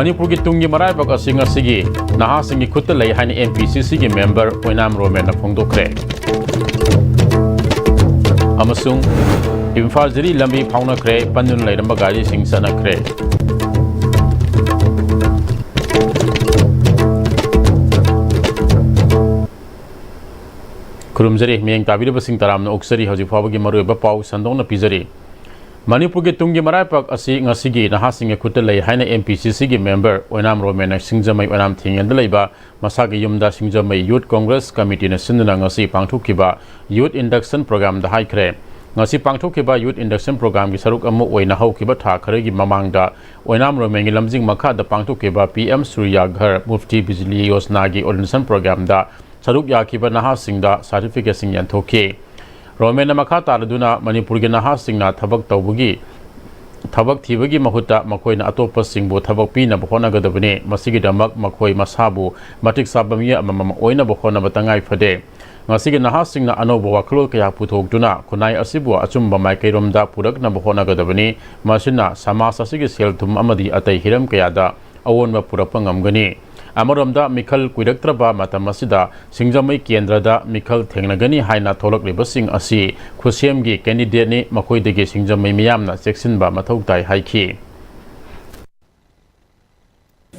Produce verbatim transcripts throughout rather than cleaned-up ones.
ꯃꯅꯤꯄꯨꯔꯒꯤ ꯇꯨꯡꯒꯤ ꯃꯔꯥꯏꯕꯛ ꯑꯁꯤ ꯉꯁꯤꯒꯤ ꯅꯍꯥꯁꯤꯡꯒꯤ ꯈꯨꯠꯇ ꯂꯩ ꯍꯥꯏꯅ M P C Cꯒꯤ member ꯑꯣꯏꯅꯥꯝ ꯔꯣꯃꯦꯟꯅ ꯐꯣꯡꯗꯣꯛꯈ꯭ꯔꯦ꯫ ꯑꯃꯁꯨꯡ ꯏꯝꯐꯥꯜ ꯖꯤꯔꯤ ꯂꯝꯕꯤ ꯐꯥꯎꯅꯈ꯭ꯔꯦ, ꯄꯟꯗꯨꯅ ꯂꯩꯔꯝꯕ ꯒꯥꯔꯤꯁꯤꯡ ꯆꯠꯅꯈ꯭ꯔꯦ꯫ ꯈꯨꯔꯨꯝꯖꯔꯤ, ꯃꯤꯠꯌꯦꯡ ꯇꯥꯕꯤꯔꯤꯕꯁꯤꯡ ꯇꯔꯥꯝꯅ ꯑꯣꯛꯆꯔꯤ꯫ ꯍꯧꯖꯤꯛ ꯐꯥꯎꯕꯒꯤ ꯃꯔꯨꯑꯣꯏꯕ ꯄꯥꯎ ꯁꯟꯗꯣꯛꯅ ꯄꯤꯖꯔꯤ꯫ ꯃꯅꯤꯄꯨꯔꯒꯤ ꯇꯨꯡꯒꯤ ꯃꯔꯥꯏꯕꯛ ꯑꯁꯤ ꯉꯁꯤꯒꯤ ꯅꯍꯥꯁꯤꯡꯒꯤ ꯈꯨꯠꯇ ꯂꯩ ꯍꯥꯏꯅ M P C Cꯒꯤ member ꯑꯣꯏꯅꯥꯝ ꯔꯣꯃꯦꯟꯅ ꯁꯤꯡꯖꯃꯩ ꯑꯣꯏꯅꯥꯝ ꯊꯤꯡꯉꯦꯟꯗ ꯂꯩꯕ ꯃꯁꯥꯒꯤ ꯌꯨꯝꯗ ꯁꯤꯡꯖꯃꯩ Youth Congress Committeeꯅ ꯁꯤꯟꯗꯨꯅ ꯉꯁꯤ ꯄꯥꯡꯊꯣꯛꯈꯤꯕ Youth Induction Programꯗ ꯍꯥꯏꯈ꯭ꯔꯦ꯫ ꯉꯁꯤ ꯄꯥꯡꯊꯣꯛꯈꯤꯕ Youth Induction Programꯒꯤ ꯁꯔꯨꯛ ꯑꯃ ꯑꯣꯏꯅ ꯍꯧꯈꯤꯕ ꯊꯥ ꯈꯔꯒꯤ ꯃꯃꯥꯡꯗ ꯑꯣꯏꯅꯥꯝ ꯔꯣꯃꯦꯟꯒꯤ ꯂꯝꯖꯤꯡ ꯃꯈꯥꯗ ꯄꯥꯡꯊꯣꯛꯈꯤꯕ P M Surya Ghar Mufti Bijli Yojanaꯒꯤ Ordination Programꯗ ꯁꯔꯨꯛ ꯌꯥꯈꯤꯕ ꯅꯍꯥꯁꯤꯡꯗ certificateꯁꯤꯡ ꯌꯦꯟꯊꯣꯛꯈꯤ꯫ ꯔꯣꯃꯦꯟꯅ ꯃꯈꯥ ꯇꯥꯔꯗꯨꯅ ꯃꯅꯤꯄꯨꯔꯒꯤ ꯅꯍꯥꯁꯤꯡꯅ ꯊꯕꯛ ꯇꯧꯕꯒꯤ, ꯊꯕꯛ ꯊꯤꯕꯒꯤ ꯃꯍꯨꯠꯇ ꯃꯈꯣꯏꯅ ꯑꯇꯣꯞꯄꯁꯤꯡꯕꯨ ꯊꯕꯛ ꯄꯤꯅꯕ ꯍꯣꯠꯅꯒꯗꯕꯅꯤ꯫ ꯃꯁꯤꯒꯤꯗꯃꯛ ꯃꯈꯣꯏ ꯃꯁꯥꯕꯨ ꯃꯇꯤꯛ ꯆꯥꯕ ꯃꯤ ꯑꯃꯃꯝ ꯑꯣꯏꯅꯕ ꯍꯣꯠꯅꯕ ꯇꯉꯥꯏ ꯐꯗꯦ꯫ ꯉꯁꯤꯒꯤ ꯅꯍꯥꯁꯤꯡꯅ ꯑꯅꯧꯕ ꯋꯥꯈꯜꯂꯣꯟ ꯀꯌꯥ ꯄꯨꯊꯣꯛꯇꯨꯅ ꯈꯨꯟꯅꯥꯏ ꯑꯁꯤꯕꯨ ꯑꯆꯨꯝꯕ ꯃꯥꯏꯀꯩꯔꯣꯝꯗ ꯄꯨꯔꯛꯅꯕ ꯍꯣꯠꯅꯒꯗꯕꯅꯤ꯫ ꯃꯁꯤꯅ ꯁꯃꯥꯖ ꯑꯁꯤꯒꯤ ꯁꯦꯜ ꯊꯨꯝ ꯑꯃꯗꯤ ꯑꯇꯩ ꯍꯤꯔꯝ ꯀꯌꯥꯗ ꯑꯑꯣꯟꯕ ꯄꯨꯔꯛꯄ ꯉꯝꯒꯅꯤ꯫ ꯑꯃꯔꯣꯝꯗ ꯃꯤꯈꯜ ꯀꯨꯏꯔꯛꯇ꯭ꯔꯕ ꯃꯇꯝ ꯑꯁꯤꯗ ꯁꯤꯡꯖꯃꯩ ꯀꯦꯟꯗ꯭ꯔꯗ ꯃꯤꯈꯜ ꯊꯦꯡꯅꯒꯅꯤ ꯍꯥꯏꯅ ꯊꯣꯛꯂꯛꯂꯤꯕꯁꯤꯡ ꯑꯁꯤ ꯈꯨꯠꯁꯦꯝꯒꯤ candidateꯅꯤ, ꯃꯈꯣꯏꯗꯒꯤ ꯁꯤꯡꯖꯃꯩ ꯃꯤꯌꯥꯝꯅ ꯆꯦꯛꯁꯤꯟꯕ ꯃꯊꯧ ꯇꯥꯏ ꯍꯥꯏꯈꯤ꯫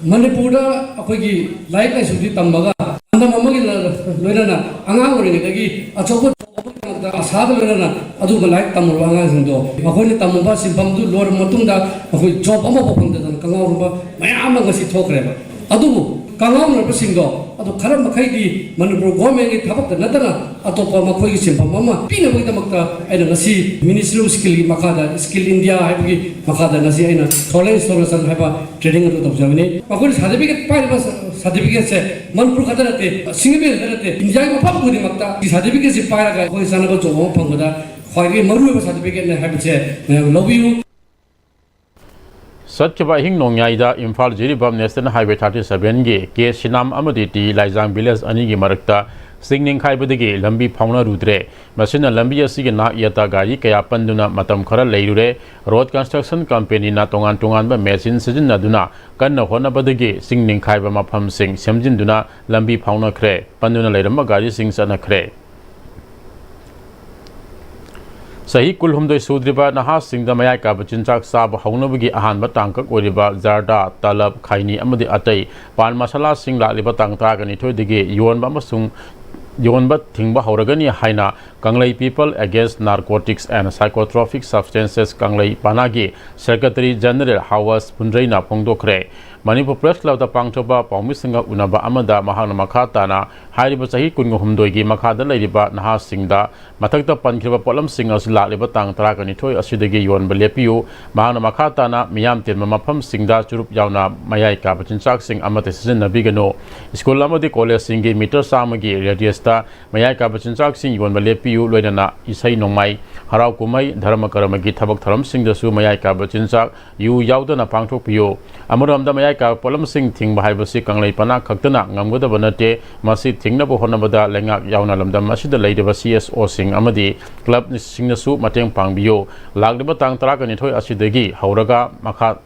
ꯃꯅꯤꯄꯨꯔꯗ ꯑꯩꯈꯣꯏꯒꯤ ꯂꯥꯏꯔꯤꯛ ꯂꯥꯏꯁꯨꯗꯤ ꯇꯝꯃꯒ ꯄꯥꯟꯗꯝ ꯑꯃꯒꯤ ꯂ-, ꯂꯣꯏꯅꯅ ꯑꯉꯥꯡ ꯑꯣꯏꯔꯤꯉꯩꯗꯒꯤ ꯑꯆꯧꯕ ꯊꯧꯕꯒꯤꯗꯃꯛꯇ ꯑꯁꯥꯒ ꯂꯣꯏꯅꯅ ꯑꯗꯨꯒꯨꯝꯕ ꯂꯥꯏꯔꯤꯛ ꯇꯝꯃꯨꯔꯕ ꯑꯉꯥꯡꯁꯤꯡꯗꯣ ꯃꯈꯣꯏꯅ ꯇꯝꯃꯨꯕ ꯁꯤꯟꯐꯝꯗꯨ ꯂꯣꯏꯔꯕ ꯃꯇꯨꯡꯗ ꯑꯩꯈꯣꯏ job ꯑꯃꯐꯥꯎ ꯐꯪꯗꯗꯅ ꯀꯪꯉꯥꯎꯔꯕ ꯃꯌꯥꯝ ꯑꯃ ꯉꯁꯤ ꯊꯣꯛꯈ꯭ꯔꯦꯕ꯫ ꯑꯗꯨꯕꯨ ꯀꯪꯉꯥꯎꯅꯔꯕꯁꯤꯡꯗꯣ ꯑꯗꯨ ꯈꯔ ꯃꯈꯩꯗꯤ ꯃꯅꯤꯄꯨꯔ governmentꯀꯤ ꯊꯕꯛꯇ ꯅꯠꯇꯅ ꯑꯇꯣꯞꯄ ꯃꯈꯣꯏꯒꯤ ꯁꯤꯟꯐꯝ ꯑꯃ ꯄꯤꯅꯕꯒꯤꯗꯃꯛꯇ ꯑꯩꯅ ꯉꯁꯤ Ministry of Skillꯒꯤ ꯃꯈꯥꯗ, Skill India ꯍꯥꯏꯕꯒꯤ ꯃꯈꯥꯗ ꯉꯁꯤ ꯑꯩꯅ ꯊꯣꯏꯂꯦꯟ ꯏꯟꯁꯇꯣꯂꯔ ꯍꯥꯏꯕ training ꯑꯗꯨ ꯇꯧꯖꯕꯅꯤ꯫ ꯃꯈꯣꯏꯅ certificate ꯄꯥꯏꯔꯤꯕ certificateꯁꯦ ꯃꯅꯤꯄꯨꯔ ꯈꯛꯇ ꯅꯠꯇꯦ, ꯁꯤꯡꯖꯃꯩ ꯈꯛꯇ ꯅꯠꯇꯦ, ꯏꯟꯗꯤꯌꯥꯒꯤ ꯃꯐꯝ ꯈꯨꯗꯤꯡꯃꯛꯇ certificateꯁꯤ ꯄꯥꯏꯔꯒ ꯑꯩꯈꯣꯏ ꯆꯥꯅꯕ job ꯑꯃ ꯐꯪꯕꯗ ꯈ꯭ꯋꯥꯏꯗꯒꯤ ꯃꯔꯨꯑꯣꯏꯕ certificateꯅꯤ ꯍꯥꯏꯕꯁꯦ ꯃꯌꯥꯝ ꯂꯧꯕꯤꯌꯨ꯫ ꯆꯠꯈꯤꯕ ꯑꯍꯤꯡ ꯅꯣꯡꯌꯥꯏꯗ Imphal Jiribam National Highway thirty sevenꯒꯤ ꯀꯦ ꯁꯤꯅꯥꯝ ꯑꯃꯗꯤ ꯇꯤ ꯂꯥꯏꯖꯥꯡ village ꯑꯅꯤꯒꯤ ꯃꯔꯛꯇ ꯆꯤꯡ ꯅꯤꯡꯈꯥꯏꯕꯗꯒꯤ ꯂꯝꯕꯤ ꯐꯥꯎꯅꯔꯨꯗ꯭ꯔꯦ꯫ ꯃꯁꯤꯅ ꯂꯝꯕꯤ ꯑꯁꯤꯒꯤ ꯅꯥꯛ ꯌꯦꯠꯇ ꯒꯥꯔꯤ ꯀꯌꯥ ꯄꯟꯗꯨꯅ ꯃꯇꯝ ꯈꯔ ꯂꯩꯔꯨꯔꯦ꯫ ꯔꯣꯗ ꯀꯟꯁꯇ꯭ꯔꯛꯁꯟ ꯀꯝꯄꯦꯅꯤꯅ ꯇꯣꯉꯥꯟ ꯇꯣꯉꯥꯟꯕ ꯃꯦꯆꯤꯟ ꯁꯤꯖꯤꯟꯅꯗꯨꯅ ꯀꯟꯅ ꯍꯣꯠꯅꯕꯗꯒꯤ ꯆꯤꯡ ꯅꯤꯡꯈꯥꯏꯕ ꯃꯐꯝꯁꯤꯡ ꯁꯦꯝꯖꯤꯟꯗꯨꯅ ꯂꯝꯕꯤ ꯐꯥꯎꯅꯈ꯭ꯔꯦ꯫ ꯄꯟꯗꯨꯅ ꯂꯩꯔꯝꯕ ꯒꯥꯔꯤꯁꯤꯡ ꯆꯠꯅꯈ꯭ꯔꯦ꯫ ꯆꯍꯤ ꯀꯨꯟꯍꯨꯝꯗꯣꯏ ꯁꯨꯗ꯭ꯔꯤꯕ ꯅꯍꯥꯁꯤꯡꯗ ꯃꯌꯥꯏ ꯀꯥꯕ ꯆꯤꯟꯖꯥꯛ ꯆꯥꯕ ꯍꯧꯅꯕꯒꯤ ꯑꯍꯥꯟꯕ ꯇꯥꯡꯀꯛ ꯑꯣꯏꯔꯤꯕ ꯖꯔꯗꯥ, ꯇꯂꯕ, ꯈꯥꯏꯅꯤ ꯑꯃꯗꯤ ꯑꯇꯩ ꯄꯥꯟ ꯃꯁꯥꯂꯥꯁꯤꯡ ꯂꯥꯛꯂꯤꯕ ꯇꯥꯡ ꯇꯔꯥꯒ ꯅꯤꯊꯣꯏꯗꯒꯤ ꯌꯣꯟꯕ ꯑꯃꯁꯨꯡ ꯌꯣꯟꯕ ꯊꯤꯡꯕ ꯍꯧꯔꯒꯅꯤ ꯍꯥꯏꯅ Kanglei People Against Narcotics and Psychotropic Substances Kanglei ꯄꯅꯥꯒꯤ ꯁꯦꯀ꯭ꯔꯦꯇꯔꯤ ꯖꯦꯅꯔꯦꯜ ꯍꯋꯥꯁ ꯐꯨꯟꯗ꯭ꯔꯩꯅ ꯐꯣꯡꯗꯣꯛꯈ꯭ꯔꯦ꯫ ꯃꯅꯤꯄꯨꯔ ꯄ꯭ꯔꯦꯁ ꯀ꯭ꯂꯕꯇ ꯄꯥꯡꯊꯣꯛꯄ ꯄꯥꯎꯃꯤꯁꯤꯡꯒ ꯎꯅꯕ ꯑꯃꯗ ꯃꯍꯥꯛꯅ ꯃꯈꯥ ꯇꯥꯅ ꯍꯥꯏꯔꯤꯕ ꯆꯍꯤ ꯀꯨꯟꯒ ꯍꯨꯝꯗꯣꯏꯒꯤ ꯃꯈꯥꯗ ꯂꯩꯔꯤꯕ ꯅꯍꯥꯁꯤꯡꯗ ꯃꯊꯛꯇ ꯄꯟꯈ꯭ꯔꯤꯕ ꯄꯣꯠꯂꯝꯁꯤꯡ ꯑꯁꯤ ꯂꯥꯛꯂꯤꯕ ꯇꯥꯡ ꯇꯔꯥꯒ ꯅꯤꯊꯣꯏ ꯑꯁꯤꯗꯒꯤ ꯌꯣꯟꯕ ꯂꯦꯞꯄꯤꯌꯨ꯫ ꯃꯍꯥꯛꯅ ꯃꯈꯥ ꯇꯥꯅ ꯃꯤꯌꯥꯝ ꯇꯤꯟꯕ ꯃꯐꯝꯁꯤꯡꯗ ꯆꯨꯔꯨꯞ ꯌꯥꯎꯅ ꯃꯌꯥꯏ ꯀꯥꯕ ꯆꯤꯟꯖꯥꯛꯁꯤꯡ ꯑꯃꯠꯇ ꯁꯤꯖꯤꯟꯅꯕꯤꯒꯅꯨ꯫ ꯁ꯭ꯀꯨꯜ ꯑꯃꯗꯤ ꯀꯣꯂꯦꯖꯁꯤꯡꯒꯤ ꯃꯤꯇꯔ ꯆꯥꯝꯃꯒꯤ ꯔꯦꯗꯤꯌꯁꯇ ꯃꯌꯥꯏ ꯀꯥꯕ ꯆꯤꯟꯖꯥꯛꯁꯤꯡ ꯌꯣꯟꯕ ꯂꯦꯞꯄꯤꯌꯨ꯫ ꯂꯣꯏꯅꯅ ꯏꯁꯩ ꯅꯣꯡꯃꯥꯏ, ꯍꯔꯥꯎ ꯀꯨꯝꯍꯩ, ꯙꯔꯃ ꯀꯔꯃꯒꯤ ꯊꯕꯛ ꯊꯧꯔꯝꯁꯤꯡꯗꯁꯨ ꯃꯌꯥꯏ ꯀꯥꯕ ꯆꯤꯟꯖꯥꯛ ꯌꯨ ꯌꯥꯎꯗꯅ ꯄꯥꯡꯊꯣꯛꯄꯤꯌꯨ꯫ ꯑꯃꯔꯣꯝꯗ ꯃꯌꯥꯏ ꯀꯥꯕ ꯄꯣꯠꯂꯝꯁꯤꯡ ꯊꯤꯡꯕ ꯍꯥꯏꯕꯁꯤ ꯀꯪꯂꯩ ꯄꯅꯥ ꯈꯛꯇꯅ ꯉꯝꯒꯗꯕ ꯅꯠꯇꯦ꯫ ꯃꯁꯤ ꯊꯤꯡꯅꯕ ꯍꯣꯠꯅꯕꯗ ꯂꯩꯉꯥꯛ ꯌꯥꯎꯅ ꯂꯝꯗꯝ ꯑꯁꯤꯗ ꯂꯩꯔꯤꯕ ꯁꯤ ꯑꯦꯁ ꯑꯣꯁꯤꯡ ꯑꯃꯗꯤ ꯀ꯭ꯂꯕꯁꯤꯡꯅꯁꯨ ꯃꯇꯦꯡ ꯄꯥꯡꯕꯤꯌꯨ꯫ ꯂꯥꯛꯂꯤꯕ ꯇꯥꯡ ꯇꯔꯥꯒ ꯅꯤꯊꯣꯏ ꯑꯁꯤꯗꯒꯤ ꯍꯧꯔꯒ ꯃꯈꯥ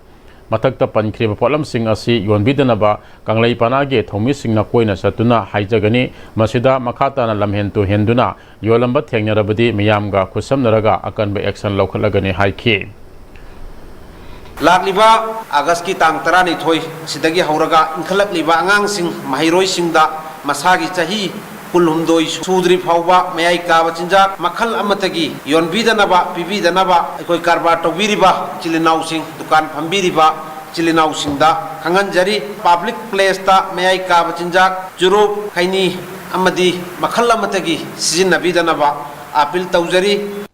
ꯃꯊꯛꯇ ꯄꯟꯈ꯭ꯔꯤꯕ ꯄꯣꯠꯂꯝꯁꯤꯡ ꯑꯁꯤ ꯌꯣꯟꯕꯤꯗꯅꯕ ꯀꯪꯂꯩ ꯄꯅꯥꯒꯤ ꯊꯧꯃꯤꯁꯤꯡꯅ ꯀꯣꯏꯅ ꯆꯠꯇꯨꯅ ꯍꯥꯏꯖꯒꯅꯤ꯫ ꯃꯁꯤꯗ ꯃꯈꯥ ꯇꯥꯅ ꯂꯝꯍꯦꯟ ꯇꯨꯍꯦꯟꯗꯨꯅ ꯌꯣꯜꯂꯝꯕ ꯊꯦꯡꯅꯔꯕꯗꯤ ꯃꯤꯌꯥꯝꯒ ꯈꯨꯠꯁꯝꯅꯔꯒ ꯑꯀꯟꯕ ꯑꯦꯛꯁꯟ ꯂꯧꯈꯠꯂꯒꯅꯤ ꯍꯥꯏꯈꯤ꯫ ꯂꯥꯛꯂꯤꯕ ꯑꯥꯒꯁꯀꯤ ꯇꯥꯡ ꯇꯔꯥꯅꯤꯊꯣꯏ ꯁꯤꯗꯒꯤ ꯍꯧꯔꯒ ꯏꯟꯈꯠꯂꯛꯂꯤꯕ ꯑꯉꯥꯡꯁꯤꯡ, ꯃꯍꯩꯔꯣꯏꯁꯤꯡꯗ ꯃꯁꯥꯒꯤ ꯆꯍꯤ ꯀꯨꯟꯍꯨꯝꯗꯣꯏ ꯁꯨꯗ꯭ꯔꯤ ꯐꯥꯎꯕ ꯃꯌꯥꯏ ꯀꯥꯕ ꯆꯤꯟꯖꯥꯛ ꯃꯈꯜ ꯑꯃꯠꯇꯒꯤ ꯌꯣꯟꯕꯤꯗꯅꯕ, ꯄꯤꯕꯤꯗꯅꯕ ꯑꯩꯈꯣꯏ ꯀꯔꯕꯥꯔ ꯇꯧꯕꯤꯔꯤꯕ ꯏꯆꯤꯜ ꯏꯅꯥꯎꯁꯤꯡ, ꯗꯨꯀꯥꯟ ꯐꯝꯕꯤꯔꯤꯕ ꯏꯆꯤꯜ ꯏꯅꯥꯎꯁꯤꯡꯗ ꯈꯪꯍꯟꯖꯔꯤ꯫ ꯄꯕ꯭ꯂꯤꯛ ꯄ꯭ꯂꯦꯁꯇ ꯃꯌꯥꯏ ꯀꯥꯕ ꯆꯤꯟꯖꯥꯛ, ꯆꯨꯔꯨꯞ, ꯈꯩꯅꯤ ꯑꯃꯗꯤ ꯃꯈꯜ ꯑꯃꯠꯇꯒꯤ ꯁꯤꯖꯤꯟꯅꯕꯤꯗꯅꯕ ꯑꯥꯄꯤꯜ ꯇꯧꯖꯔꯤ꯫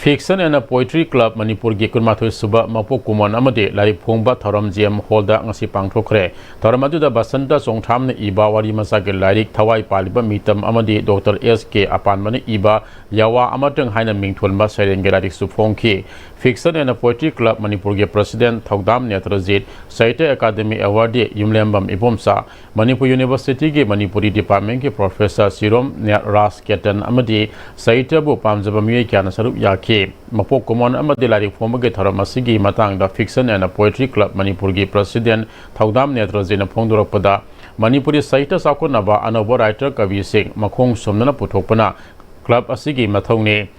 Fiction and Poetry Club ꯃꯅꯤꯄꯨꯔꯒꯤ ꯀꯨꯟꯃꯥꯊꯣꯏ ꯁꯨꯕ ꯃꯄꯣꯛ ꯀꯨꯝꯑꯣꯟ ꯑꯃꯗꯤ ꯂꯥꯏꯔꯤꯛ ꯐꯣꯡꯕ ꯊꯧꯔꯝ ꯖꯤ ꯑꯦꯝ ꯍꯣꯜꯗ ꯉꯁꯤ ꯄꯥꯡꯊꯣꯛꯈ꯭ꯔꯦ꯫ ꯊꯧꯔꯝ ꯑꯗꯨꯗ ꯕꯁꯟꯇ ꯆꯣꯡꯊ꯭ꯔꯥꯝꯅ ꯏꯕ ꯋꯥꯔꯤ ꯃꯆꯥꯒꯤ ꯂꯥꯏꯔꯤꯛ ꯊꯋꯥꯏ ꯄꯥꯜꯂꯤꯕ ꯃꯤꯇꯝ ꯑꯃꯗꯤ ꯗꯣꯛꯇꯔ ꯑꯦꯁ ꯀꯦ ꯑꯄꯥꯟꯕꯅ ꯏꯕ ꯌꯥꯋꯥ ꯑꯃꯇꯪ ꯍꯥꯏꯅ ꯃꯤꯡꯊꯣꯟꯕ ꯁꯩꯔꯦꯡꯒꯤ ꯂꯥꯏꯔꯤꯛꯁꯨ ꯐꯣꯡꯈꯤ꯫ Fiction and Poetry Club ꯃꯅꯤꯄꯨꯔꯒꯤ ꯄ꯭ꯔꯁꯤꯗꯦꯟꯠ ꯊꯧꯗꯥꯝ ꯅꯦꯇ꯭ꯔꯖꯤꯠ, ꯁꯥꯍꯤꯇ꯭ꯌ ꯑꯦꯀꯥꯗꯃꯤ ꯑꯦꯋꯥꯔꯗꯤ ꯌꯨꯝꯂꯦꯝꯕꯝ ꯏꯕꯣꯝꯆꯥ, ꯃꯅꯤꯄꯨꯔ ꯌꯨꯅꯤꯚꯔꯁꯤꯇꯤꯒꯤ ꯃꯅꯤꯄꯨꯔꯤ ꯗꯤꯄꯥꯔꯠꯃꯦꯟꯠꯀꯤ ꯄ꯭ꯔꯣꯐꯦꯁꯔ ꯁꯤꯔꯣꯝ ꯅ꯭ꯌꯥ-, ꯔꯥꯖ ꯀꯦꯇꯟ ꯑꯃꯗꯤ ꯁꯥꯍꯤꯇ꯭ꯌꯕꯨ ꯄꯥꯝꯖꯕ ꯃꯤꯑꯣꯏ ꯀꯌꯥꯅ ꯁꯔꯨꯛ ꯌꯥꯈꯤ꯫ ꯃꯄꯣꯛ ꯀꯨꯝꯑꯣꯟ ꯑꯃꯗꯤ ꯂꯥꯏꯔꯤꯛ ꯐꯣꯡꯕꯒꯤ ꯊꯧꯔꯝ ꯑꯁꯤꯒꯤ ꯃꯇꯥꯡꯗ Fiction and Poetry Club ꯃꯅꯤꯄꯨꯔꯒꯤ ꯄ꯭ꯔꯁꯤꯗꯦꯟꯠ ꯊꯧꯗꯥꯝ ꯅꯦꯇ꯭ꯔꯖꯤꯠꯅ ꯐꯣꯡꯗꯣꯔꯛꯄꯗ, ꯃꯅꯤꯄꯨꯔꯤ ꯁꯥꯍꯤꯇ꯭ꯌ ꯆꯥꯎꯈꯠꯅꯕ ꯑꯅꯧꯕ ꯔꯥꯏꯇꯔ ꯀꯕꯤꯁꯤꯡ ꯃꯈꯣꯡ ꯁꯣꯝꯅꯅ ꯄꯨꯊꯣꯛꯄꯅ ꯀ꯭ꯂꯕ ꯑꯁꯤꯒꯤ ꯃꯊꯧꯅꯤ꯫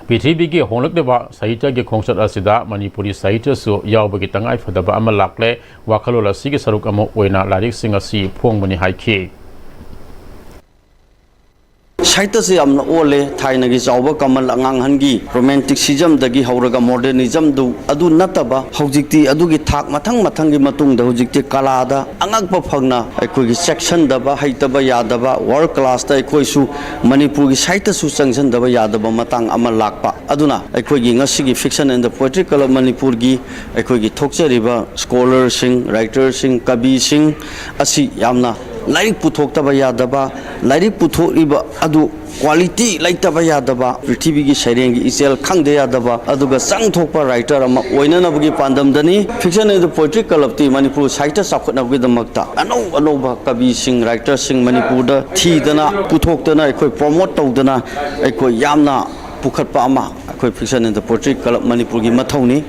ꯄ꯭ꯔꯤꯊꯤꯕꯤꯒꯤ ꯍꯣꯡꯂꯛꯂꯤꯕ ꯁꯥꯍꯤꯇ꯭ꯌꯒꯤ ꯈꯣꯡꯆꯠ ꯑꯁꯤꯗ ꯃꯅꯤꯄꯨꯔꯤ ꯁꯥꯍꯤꯇ꯭ꯌꯁꯨ ꯌꯥꯎꯕꯒꯤ ꯇꯉꯥꯏꯐꯗꯕ ꯑꯃ ꯂꯥꯛꯂꯦ꯫ ꯋꯥꯈꯜꯂꯣꯟ ꯑꯁꯤꯒꯤ ꯁꯔꯨꯛ ꯑꯃ ꯑꯣꯏꯅ ꯂꯥꯏꯔꯤꯛꯁꯤꯡ ꯑꯁꯤ ꯐꯣꯡꯕꯅꯤ ꯍꯥꯏꯈꯤ꯫ ꯁꯥꯍꯤꯇ꯭ꯌꯁꯦ ꯌꯥꯝꯅ ꯑꯣꯜꯂꯦ꯫ ꯊꯥꯏꯅꯒꯤ ꯆꯥꯎꯕ ꯀꯃꯜ ꯑꯉꯥꯡꯍꯟꯒꯤ ꯔꯣꯃꯦꯟꯇꯤꯛꯁꯤꯖꯝꯗꯒꯤ ꯍꯧꯔꯒ ꯃꯣꯗꯔꯅꯤꯖꯝꯗꯨ ꯑꯗꯨ ꯅꯠꯇꯕ, ꯍꯧꯖꯤꯛꯇꯤ ꯑꯗꯨꯒꯤ ꯊꯥꯛ ꯃꯊꯪ ꯃꯊꯪꯒꯤ ꯃꯇꯨꯡꯗ ꯍꯧꯖꯤꯛꯇꯤ ꯀꯂꯥꯗ ꯑꯉꯛꯄ ꯐꯪꯅ ꯑꯩꯈꯣꯏꯒꯤ ꯆꯦꯛꯁꯤꯟꯗꯕ, ꯍꯩꯇꯕ ꯌꯥꯗꯕ, ꯋꯥꯔꯜ ꯀ꯭ꯂꯥꯁꯇ ꯑꯩꯈꯣꯏꯁꯨ ꯃꯅꯤꯄꯨꯔꯒꯤ ꯁꯥꯍꯤꯇ꯭ꯌꯁꯨ ꯆꯪꯁꯤꯟꯗꯕ ꯌꯥꯗꯕ ꯃꯇꯥꯡ ꯑꯃ ꯂꯥꯛꯄ꯫ ꯑꯗꯨꯅ ꯑꯩꯈꯣꯏꯒꯤ ꯉꯁꯤꯒꯤ Fiction and Poetry Club ꯃꯅꯤꯄꯨꯔꯒꯤ ꯑꯩꯈꯣꯏꯒꯤ ꯊꯣꯛꯆꯔꯤꯕ ꯁ꯭ꯀꯣꯂꯔꯁꯤꯡ, ꯔꯥꯏꯇꯔꯁꯤꯡ, ꯀꯕꯤꯁꯤꯡ ꯑꯁꯤ ꯌꯥꯝꯅ ꯂꯥꯏꯔꯤꯛ ꯄꯨꯊꯣꯛꯇꯕ ꯌꯥꯗꯕ, ꯂꯥꯏꯔꯤꯛ ꯄꯨꯊꯣꯛꯂꯤꯕ ꯑꯗꯨ ꯀ꯭ꯋꯥꯂꯤꯇꯤ ꯂꯩꯇꯕ ꯌꯥꯗꯕ, ꯄ꯭ꯔꯤꯊꯤꯕꯤꯒꯤ ꯁꯩꯔꯦꯡꯒꯤ ꯏꯆꯦꯜ ꯈꯪꯗ ꯌꯥꯗꯕ, ꯑꯗꯨꯒ ꯆꯪꯊꯣꯛꯄ ꯔꯥꯏꯇꯔ ꯑꯃ ꯑꯣꯏꯅꯅꯕꯒꯤ ꯄꯥꯟꯗꯝꯗꯅꯤ꯫ Fiction and Poetry Clubꯇꯤ ꯃꯅꯤꯄꯨꯔ ꯁꯥꯍꯤꯇ꯭ꯌ ꯆꯥꯎꯈꯠꯅꯕꯒꯤꯗꯃꯛꯇ ꯑꯅꯧ ꯑꯅꯧꯕ ꯀꯕꯤꯁꯤꯡ, ꯔꯥꯏꯇꯔꯁꯤꯡ ꯃꯅꯤꯄꯨꯔꯗ ꯊꯤꯗꯅ, ꯄꯨꯊꯣꯛꯇꯅ, ꯑꯩꯈꯣꯏ ꯄ꯭ꯔꯣꯃꯣꯠ ꯇꯧꯗꯅ ꯑꯩꯈꯣꯏ ꯌꯥꯝꯅ ꯄꯨꯈꯠꯄ ꯑꯃ ꯑꯩꯈꯣꯏ Fiction and Poetry Club ꯃꯅꯤꯄꯨꯔꯒꯤ ꯃꯊꯧꯅꯤ꯫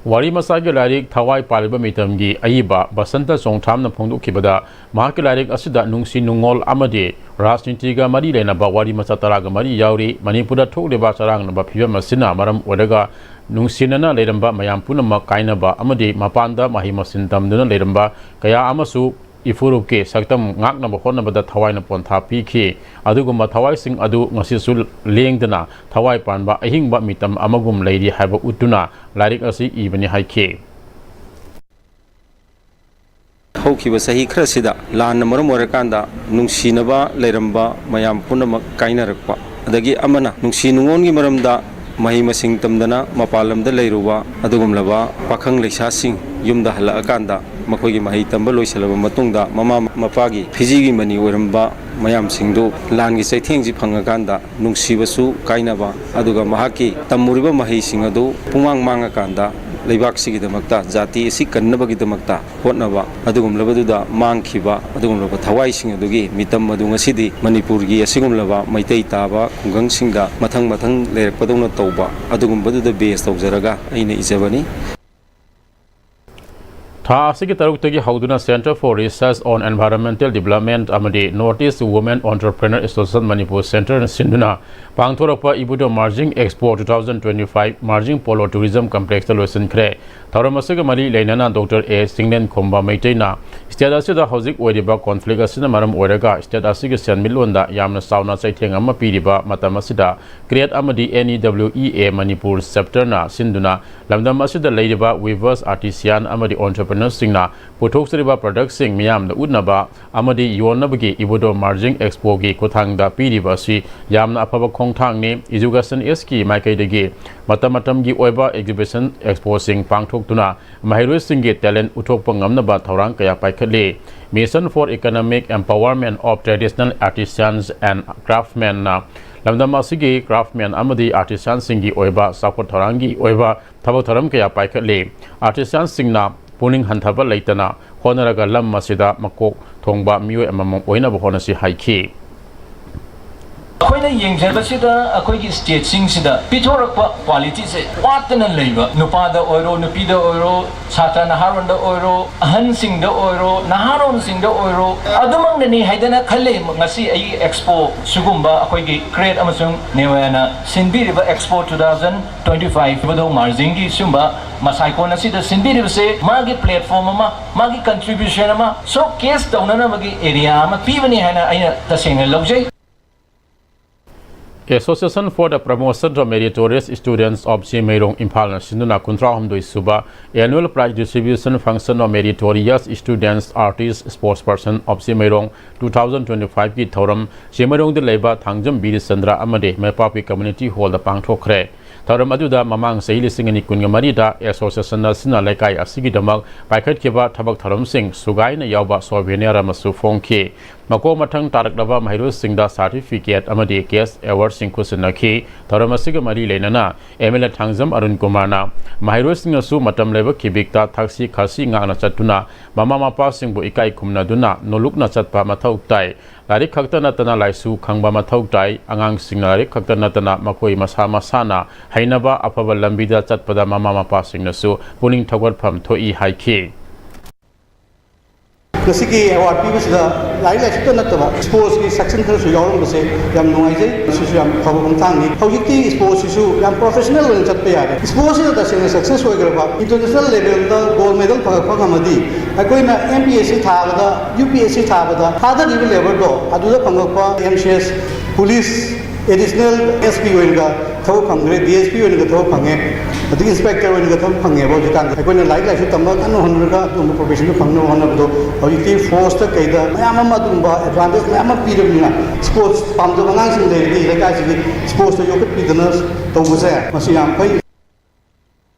ꯋꯥꯔꯤ ꯃꯆꯥꯒꯤ ꯂꯥꯏꯔꯤꯛ ꯊꯋꯥꯏ ꯄꯥꯜꯂꯤꯕ ꯃꯤꯇꯝꯒꯤ ꯑꯏꯕ ꯕꯁꯟꯇ ꯆꯣꯡꯊ꯭ꯔꯥꯝꯅ ꯐꯣꯡꯗꯣꯛꯈꯤꯕꯗ, ꯃꯍꯥꯛꯀꯤ ꯂꯥꯏꯔꯤꯛ ꯑꯁꯤꯗ ꯅꯨꯡꯁꯤ ꯅꯨꯡꯉꯣꯜ ꯑꯃꯗꯤ ꯔꯥꯖꯅꯤꯇꯤꯒ ꯃꯔꯤ ꯂꯩꯅꯕ ꯋꯥꯔꯤ ꯃꯆꯥ ꯇꯔꯥꯒ ꯃꯔꯤ ꯌꯥꯎꯔꯤ꯫ ꯃꯅꯤꯄꯨꯔꯗ ꯊꯣꯛꯂꯤꯕ ꯆꯔꯥꯡꯅꯕ ꯐꯤꯕꯝ ꯑꯁꯤꯅ ꯃꯔꯝ ꯑꯣꯏꯔꯒ ꯅꯨꯡꯁꯤꯅꯅ ꯂꯩꯔꯝꯕ ꯃꯌꯥꯝ ꯄꯨꯝꯅꯃꯛ ꯀꯥꯏꯅꯕ ꯑꯃꯗꯤ ꯃꯄꯥꯟꯗ ꯃꯍꯩ ꯃꯁꯤꯡ ꯇꯝꯗꯨꯅ ꯂꯩꯔꯝꯕ ꯀꯌꯥ ꯑꯃꯁꯨ ꯏꯐꯨꯔꯨꯞꯀꯤ ꯁꯛꯇꯝ ꯉꯥꯛꯅꯕ ꯍꯣꯠꯅꯕꯗ ꯊꯋꯥꯏꯅ ꯄꯣꯟꯊꯥ ꯄꯤꯈꯤ꯫ ꯑꯗꯨꯒꯨꯝꯕ ꯊꯋꯥꯏꯁꯤꯡ ꯑꯗꯨ ꯉꯁꯤꯁꯨ ꯂꯦꯡꯗꯅ ꯊꯋꯥꯏ ꯄꯥꯟꯕ ꯑꯍꯤꯡꯕ ꯃꯤꯇꯝ ꯑꯃꯒꯨꯝ ꯂꯩꯔꯤ ꯍꯥꯏꯕ ꯎꯠꯇꯨꯅ ꯂꯥꯏꯔꯤꯛ ꯑꯁꯤ ꯏꯕꯅꯤ ꯍꯥꯏꯈꯤ꯫ ꯍꯧꯈꯤꯕ ꯆꯍꯤ ꯈꯔꯁꯤꯗ ꯂꯥꯟꯅ ꯃꯔꯝ ꯑꯣꯏꯔꯀꯥꯟꯗ ꯅꯨꯡꯁꯤꯅꯕ ꯂꯩꯔꯝꯕ ꯃꯌꯥꯝ ꯄꯨꯝꯅꯃꯛ ꯀꯥꯏꯅꯔꯛꯄ, ꯑꯗꯒꯤ ꯑꯃꯅ ꯅꯨꯡꯁꯤ ꯅꯨꯡꯉꯣꯟꯒꯤ ꯃꯔꯝꯗ ꯃꯍꯩ ꯃꯁꯤꯡ ꯇꯝꯗꯅ ꯃꯄꯥꯟ ꯂꯝꯗ ꯂꯩꯔꯨꯕ ꯑꯗꯨꯒꯨꯝꯂꯕ ꯄꯥꯈꯪ ꯂꯩꯁꯥꯁꯤꯡ ꯌꯨꯝꯗ ꯍꯜꯂꯛꯑꯀꯥꯟꯗ ꯃꯈꯣꯏꯒꯤ ꯃꯍꯩ ꯇꯝꯕ ꯂꯣꯏꯁꯤꯜꯂꯕ ꯃꯇꯨꯡꯗ ꯃꯃꯥ ꯃꯄꯥꯒꯤ ꯐꯤꯖꯤꯒꯤ ꯃꯅꯤ ꯑꯣꯏꯔꯝꯕ ꯃꯌꯥꯝꯁꯤꯡꯗꯨ ꯂꯥꯟꯒꯤ ꯆꯩꯊꯦꯡꯁꯤ ꯐꯪꯉꯀꯥꯟꯗ ꯅꯨꯡꯁꯤꯕꯁꯨ ꯀꯥꯏꯅꯕ, ꯑꯗꯨꯒ ꯃꯍꯥꯛꯀꯤ ꯇꯝꯃꯨꯔꯤꯕ ꯃꯍꯩꯁꯤꯡ ꯑꯗꯨ ꯄꯨꯡꯃꯥꯡ ꯃꯥꯡꯉꯀꯥꯟꯗ ꯂꯩꯕꯥꯛꯁꯤꯒꯤꯗꯃꯛꯇ, ꯖꯥꯇꯤ ꯑꯁꯤ ꯀꯟꯅꯕꯒꯤꯗꯃꯛꯇ ꯍꯣꯠꯅꯕ ꯑꯗꯨꯒꯨꯝꯂꯕꯗꯨꯗ ꯃꯥꯡꯈꯤꯕ ꯑꯗꯨꯒꯨꯝꯂꯕ ꯊꯋꯥꯏꯁꯤꯡ ꯑꯗꯨꯒꯤ ꯃꯤꯇꯝ ꯑꯗꯨ ꯉꯁꯤꯗꯤ ꯃꯅꯤꯄꯨꯔꯒꯤ ꯑꯁꯤꯒꯨꯝꯂꯕ ꯃꯩꯇꯩ ꯇꯥꯕ ꯈꯨꯡꯒꯪꯁꯤꯡꯗ ꯃꯊꯪ ꯃꯊꯪ ꯂꯩꯔꯛꯄꯗꯧꯅ ꯇꯧꯕ ꯑꯗꯨꯒꯨꯝꯕꯗꯨꯗ base ꯇꯧꯖꯔꯒ ꯑꯩꯅ ꯏꯖꯕꯅꯤ꯫ ꯊꯥ ꯑꯁꯤꯒꯤ ꯇꯔꯨꯛꯇꯒꯤ ꯍꯧꯗꯨꯅ Centre for Research on Environmental Development ꯑꯃꯗꯤ North East Women Entrepreneur Association Manipur Centreꯅ ꯁꯤꯟꯗꯨꯅ ꯄꯥꯡꯊꯣꯔꯛꯄ ꯏꯕꯨꯙꯧ Marjing Expo two thousand twenty five Marjing Polo Tourism Complexꯇ ꯂꯣꯏꯁꯤꯟꯈ꯭ꯔꯦ꯫ ꯊꯧꯔꯝ ꯑꯁꯤꯒ ꯃꯔꯤ ꯂꯩꯅꯅ ꯗꯣꯛꯇꯔ ꯑꯦ ꯆꯤꯡꯂꯦꯟꯈꯣꯝꯕ ꯃꯩꯇꯩꯅ state ꯑꯁꯤꯗ ꯍꯧꯖꯤꯛ ꯑꯣꯏꯔꯤꯕ conflict ꯑꯁꯤꯅ ꯃꯔꯝ ꯑꯣꯏꯔꯒ state ꯑꯁꯤꯒꯤ ꯁꯦꯟꯃꯤꯠꯂꯣꯟꯗ ꯌꯥꯝꯅ ꯆꯥꯎꯅ ꯆꯩꯊꯦꯡ ꯑꯃ ꯄꯤꯔꯤꯕ ꯃꯇꯝ ꯑꯁꯤꯗ CREATE ꯑꯃꯗꯤ NEWEA Manipur Chapterꯅ ꯁꯤꯟꯗꯨꯅ ꯂꯝꯗꯝ ꯑꯁꯤꯗ ꯂꯩꯔꯤꯕ weavers, artisan ꯑꯃꯗꯤ entrepreneurꯁꯤꯡꯅ ꯄꯨꯊꯣꯛꯆꯔꯤꯕ productꯁꯤꯡ ꯃꯤꯌꯥꯝꯗ ꯎꯠꯅꯕ ꯑꯃꯗꯤ ꯌꯣꯟꯅꯕꯒꯤ ꯏꯕꯨꯙꯧ Marjing Expoꯒꯤ ꯈꯨꯠꯊꯥꯡꯗ ꯄꯤꯔꯤꯕ ꯑꯁꯤ ꯌꯥꯝꯅ ꯑꯐꯕ ꯈꯣꯡꯊꯥꯡꯅꯤ꯫ Education Sꯀꯤ ꯃꯥꯏꯀꯩꯗꯒꯤ ꯃꯇꯝ ꯃꯇꯝꯒꯤ ꯑꯣꯏꯕ exhibition expoꯁꯤꯡ ꯄꯥꯡꯊꯣꯛꯇꯨꯅ ꯃꯍꯩꯔꯣꯏꯁꯤꯡꯒꯤ talent ꯎꯠꯊꯣꯛꯄ ꯉꯝꯅꯕ ꯊꯧꯔꯥꯡ ꯀꯌꯥ ꯄꯥꯏꯈꯠꯂꯤ꯫ Mission for Economic Empowerment of Traditional Artisans and Craftsmenꯅ ꯂꯝꯗꯝ ꯑꯁꯤꯒꯤ craftsmen ꯑꯃꯗꯤ artisanꯁꯤꯡꯒꯤ ꯑꯣꯏꯕ ꯆꯥꯎꯈꯠ ꯊꯧꯔꯥꯡꯒꯤ ꯑꯣꯏꯕ ꯊꯕꯛ ꯊꯧꯔꯝ ꯀꯌꯥ ꯄꯥꯏꯈꯠꯂꯤ꯫ Artisanꯁꯤꯡꯅ ꯄꯨꯛꯅꯤꯡ ꯍꯟꯊꯕ ꯂꯩꯇꯅ ꯍꯣꯠꯅꯔꯒ ꯂꯝ ꯑꯁꯤꯗ ꯃꯀꯣꯛ ꯊꯣꯡꯕ ꯃꯤꯑꯣꯏ ꯑꯃꯃꯝ ꯑꯣꯏꯅꯕ ꯍꯣꯠꯅꯁꯤ ꯍꯥꯏꯈꯤ꯫ ꯑꯩꯈꯣꯏꯅ ꯌꯦꯡꯖꯕꯁꯤꯗ ꯑꯩꯈꯣꯏꯒꯤ stateꯁꯤꯡꯁꯤꯗ ꯄꯤꯊꯣꯔꯛꯄ qualityꯁꯦ ꯋꯥꯠꯇꯅ ꯂꯩꯕ, ꯅꯨꯄꯥꯗ ꯑꯣꯏꯔꯣ, ꯅꯨꯄꯤꯗ ꯑꯣꯏꯔꯣ, ꯁꯥꯇ꯭ꯔ ꯅꯍꯥꯔꯣꯟꯗ ꯑꯣꯏꯔꯣ, ꯑꯍꯟꯁꯤꯡꯗ ꯑꯣꯏꯔꯣ, ꯅꯍꯥꯔꯣꯟꯁꯤꯡꯗ ꯑꯣꯏꯔꯣ, ꯑꯗꯨꯃꯛꯅꯅꯤ ꯍꯥꯏꯗꯅ ꯈꯜꯂꯤ꯫ ꯉꯁꯤ ꯑꯩꯒꯤ expo ꯁꯤꯒꯨꯝꯕ ꯑꯩꯈꯣꯏꯒꯤ CREATE ꯑꯃꯁꯨꯡ NEWEAꯅ ꯁꯤꯟꯕꯤꯔꯤꯕ Expo two thousand twenty five ꯏꯕꯨꯙꯧ Marjingꯒꯤ ꯁꯤꯒꯨꯝꯕ ꯃꯁꯥꯏꯀꯣꯟ ꯑꯁꯤꯗ ꯁꯤꯟꯕꯤꯔꯤꯕꯁꯦ ꯃꯥꯒꯤ platform ꯑꯃ, ꯃꯥꯒꯤ contribution ꯑꯃ showcase ꯇꯧꯅꯅꯕꯒꯤ area ꯑꯃ ꯄꯤꯕꯅꯤ ꯍꯥꯏꯅ ꯑꯩꯅ ꯇꯁꯦꯡꯅ ꯂꯧꯖꯩ꯫ Association for the Promotion of Meritorious Students of ꯖꯦꯃꯩꯔꯣꯡ ꯏꯝꯐꯥꯜꯅ ꯁꯤꯟꯗꯨꯅ ꯀꯨꯟꯊ꯭ꯔꯥ ꯍꯨꯝꯗꯣꯏ ꯁꯨꯕ Annual Prize Distribution Function of Meritorious Students Artist Sports Person of ꯖꯦꯃꯩꯔꯣꯡ two thousand twenty five ꯀꯤ ꯊꯧꯔꯝ ꯖꯦꯃꯩꯔꯣꯡꯗ ꯂꯩꯕ ꯊꯥꯡꯖꯝ ꯕꯤꯔꯆꯟꯗ꯭ꯔ ꯑꯃꯗꯤ ꯃꯥꯏꯄꯥꯛꯄꯤ Community Hall ꯗ ꯄꯥꯡꯊꯣꯛꯈ꯭ꯔꯦ꯫ ꯊꯧꯔꯝ ꯑꯗꯨꯗ ꯃꯃꯥꯡ ꯆꯍꯤ ꯂꯤꯁꯤꯡ ꯑꯅꯤ ꯀꯨꯟꯒ ꯃꯔꯤꯗ Association ꯅ ꯁꯤꯟꯅ ꯂꯩꯀꯥꯏ ꯑꯁꯤꯒꯤꯗꯃꯛ ꯄꯥꯏꯈꯠꯈꯤꯕ ꯊꯕꯛ ꯊꯧꯔꯝꯁꯤꯡ ꯁꯨꯒꯥꯏꯅ ꯌꯥꯎꯕ Souvenir ꯑꯃꯁꯨ ꯐꯣꯡꯈꯤ꯫ ꯃꯀꯣꯛ ꯃꯊꯪ ꯇꯥꯔꯛꯂꯕ ꯃꯍꯩꯔꯣꯏꯁꯤꯡꯗ Certificate ꯑꯃꯗꯤ Cash Award ꯁꯤꯡ ꯈꯨꯠꯁꯤꯟꯅꯈꯤ꯫ ꯊꯧꯔꯝ ꯑꯁꯤꯒ ꯃꯔꯤ ꯂꯩꯅꯅ M L A Thangjam Arun ꯀꯨꯃꯥꯔꯅ ꯃꯍꯩꯔꯣꯏꯁꯤꯡꯅꯁꯨ ꯃꯇꯝ ꯂꯩꯕ ꯈꯤꯕꯤꯛꯇ ꯊꯛꯁꯤ ꯈꯥꯁꯤ ꯉꯥꯛꯅ ꯆꯠꯇꯨꯅ ꯃꯃꯥ ꯃꯄꯥꯁꯤꯡꯕꯨ ꯏꯀꯥꯏ ꯈꯨꯝꯅꯗꯨꯅ ꯅꯣꯂꯨꯛꯅ ꯆꯠꯄ ꯃꯊꯧ ꯇꯥꯏ꯫ ꯂꯥꯏꯔꯤꯛ ꯈꯛꯇ ꯅꯠꯇꯅ ꯂꯥꯏꯁꯨ ꯈꯪꯕ ꯃꯊꯧ ꯇꯥꯏ꯫ ꯑꯉꯥꯡꯁꯤꯡꯅ ꯂꯥꯏꯔꯤꯛ ꯈꯛꯇ ꯅꯠꯇꯅ ꯃꯈꯣꯏ ꯃꯁꯥ ꯃꯁꯥꯅ ꯍꯩꯅꯕ ꯑꯐꯕ ꯂꯝꯕꯤꯗ ꯆꯠꯄꯗ ꯃꯃꯥ ꯃꯄꯥꯁꯤꯡꯅꯁꯨ ꯄꯨꯛꯅꯤꯡ ꯊꯧꯒꯠꯐꯝ ꯊꯣꯛꯏ ꯍꯥꯏꯈꯤ꯫ ꯉꯁꯤꯒꯤ ꯑꯦꯋꯥꯔꯗ ꯄꯤꯕꯁꯤꯗ ꯂꯥꯏꯔꯤꯛ ꯂꯥꯏꯁꯨꯇ ꯅꯠꯇꯕ ꯁ꯭ꯄꯣꯔꯠꯁꯀꯤ ꯁꯦꯛꯁꯟ ꯈꯔꯁꯨ ꯌꯥꯎꯔꯝꯕꯁꯦ ꯌꯥꯝ ꯅꯨꯡꯉꯥꯏꯖꯩ꯫ ꯃꯁꯤꯁꯨ ꯌꯥꯝ ꯐꯕ ꯈꯣꯡꯊꯥꯡꯅꯤ꯫ ꯍꯧꯖꯤꯛꯇꯤ ꯁ꯭ꯄꯣꯔꯠꯁꯤꯁꯨ ꯌꯥꯝ ꯄ꯭ꯔꯣꯐꯦꯁꯅꯦꯜ ꯑꯣꯏꯅ ꯆꯠꯄ ꯌꯥꯔꯦ꯫ ꯁ꯭ꯄꯣꯔꯠꯁꯤꯗ ꯇꯁꯦꯡꯅ ꯁꯛꯁꯦꯁ ꯑꯣꯏꯈ꯭ꯔꯕ, ꯏꯟꯇꯔꯅꯦꯁꯅꯦꯜ ꯂꯦꯚꯦꯜꯗ ꯒꯣꯜ ꯃꯦꯗꯜ ꯐꯪꯉꯛꯄ ꯉꯝꯃꯗꯤ ꯑꯩꯈꯣꯏꯅ M P S C ꯊꯥꯕꯗ, U P S C ꯊꯥꯕꯗ ꯊꯥꯗꯔꯤꯕ ꯂꯦꯕꯔꯗꯣ ꯑꯗꯨꯗ ꯐꯪꯉꯛꯄ M C S, police additional S P ꯑꯣꯏꯅꯒ ꯊꯕꯛ ꯐꯪꯈ꯭ꯔꯦ, D S P ꯑꯣꯏꯅꯒ ꯊꯕꯛ ꯐꯪꯉꯦ, ꯑꯗꯒꯤ ꯏꯟꯁꯄꯦꯛꯇꯔ ꯑꯣꯏꯅꯒ ꯊꯕꯛ ꯐꯪꯉꯦꯕ꯫ ꯍꯧꯖꯤꯛꯀꯥꯟꯗ ꯑꯩꯈꯣꯏꯅ ꯂꯥꯏꯔꯤꯛ ꯂꯥꯏꯁꯨ ꯇꯝꯕ ꯀꯟꯅ ꯍꯣꯠꯅꯔꯒ ꯑꯗꯨꯒꯨꯝꯕ ꯄ꯭ꯔꯣꯐꯦꯁꯟꯗꯨ ꯐꯪꯅꯕ ꯍꯣꯠꯅꯕꯗꯣ ꯍꯧꯖꯤꯛꯇꯤ ꯐꯣꯔꯁꯇ ꯀꯩꯗ ꯃꯌꯥꯝ ꯑꯃ ꯑꯗꯨꯒꯨꯝꯕ ꯑꯦꯗꯚꯥꯟꯇꯦꯖ ꯃꯌꯥꯝ ꯑꯃ ꯄꯤꯔꯕꯅꯤꯅ ꯁ꯭ꯄꯣꯔꯠꯁ ꯄꯥꯝꯖꯕ ꯑꯉꯥꯡꯁꯤꯡ ꯂꯩꯔꯗꯤ ꯂꯩꯀꯥꯏꯁꯤꯒꯤ ꯁ꯭ꯄꯣꯔꯠꯁꯇ ꯌꯣꯛꯈꯠꯄꯤꯗꯅ ꯇꯧꯕꯁꯦ ꯃꯁꯤ ꯌꯥꯝ ꯐꯩ꯫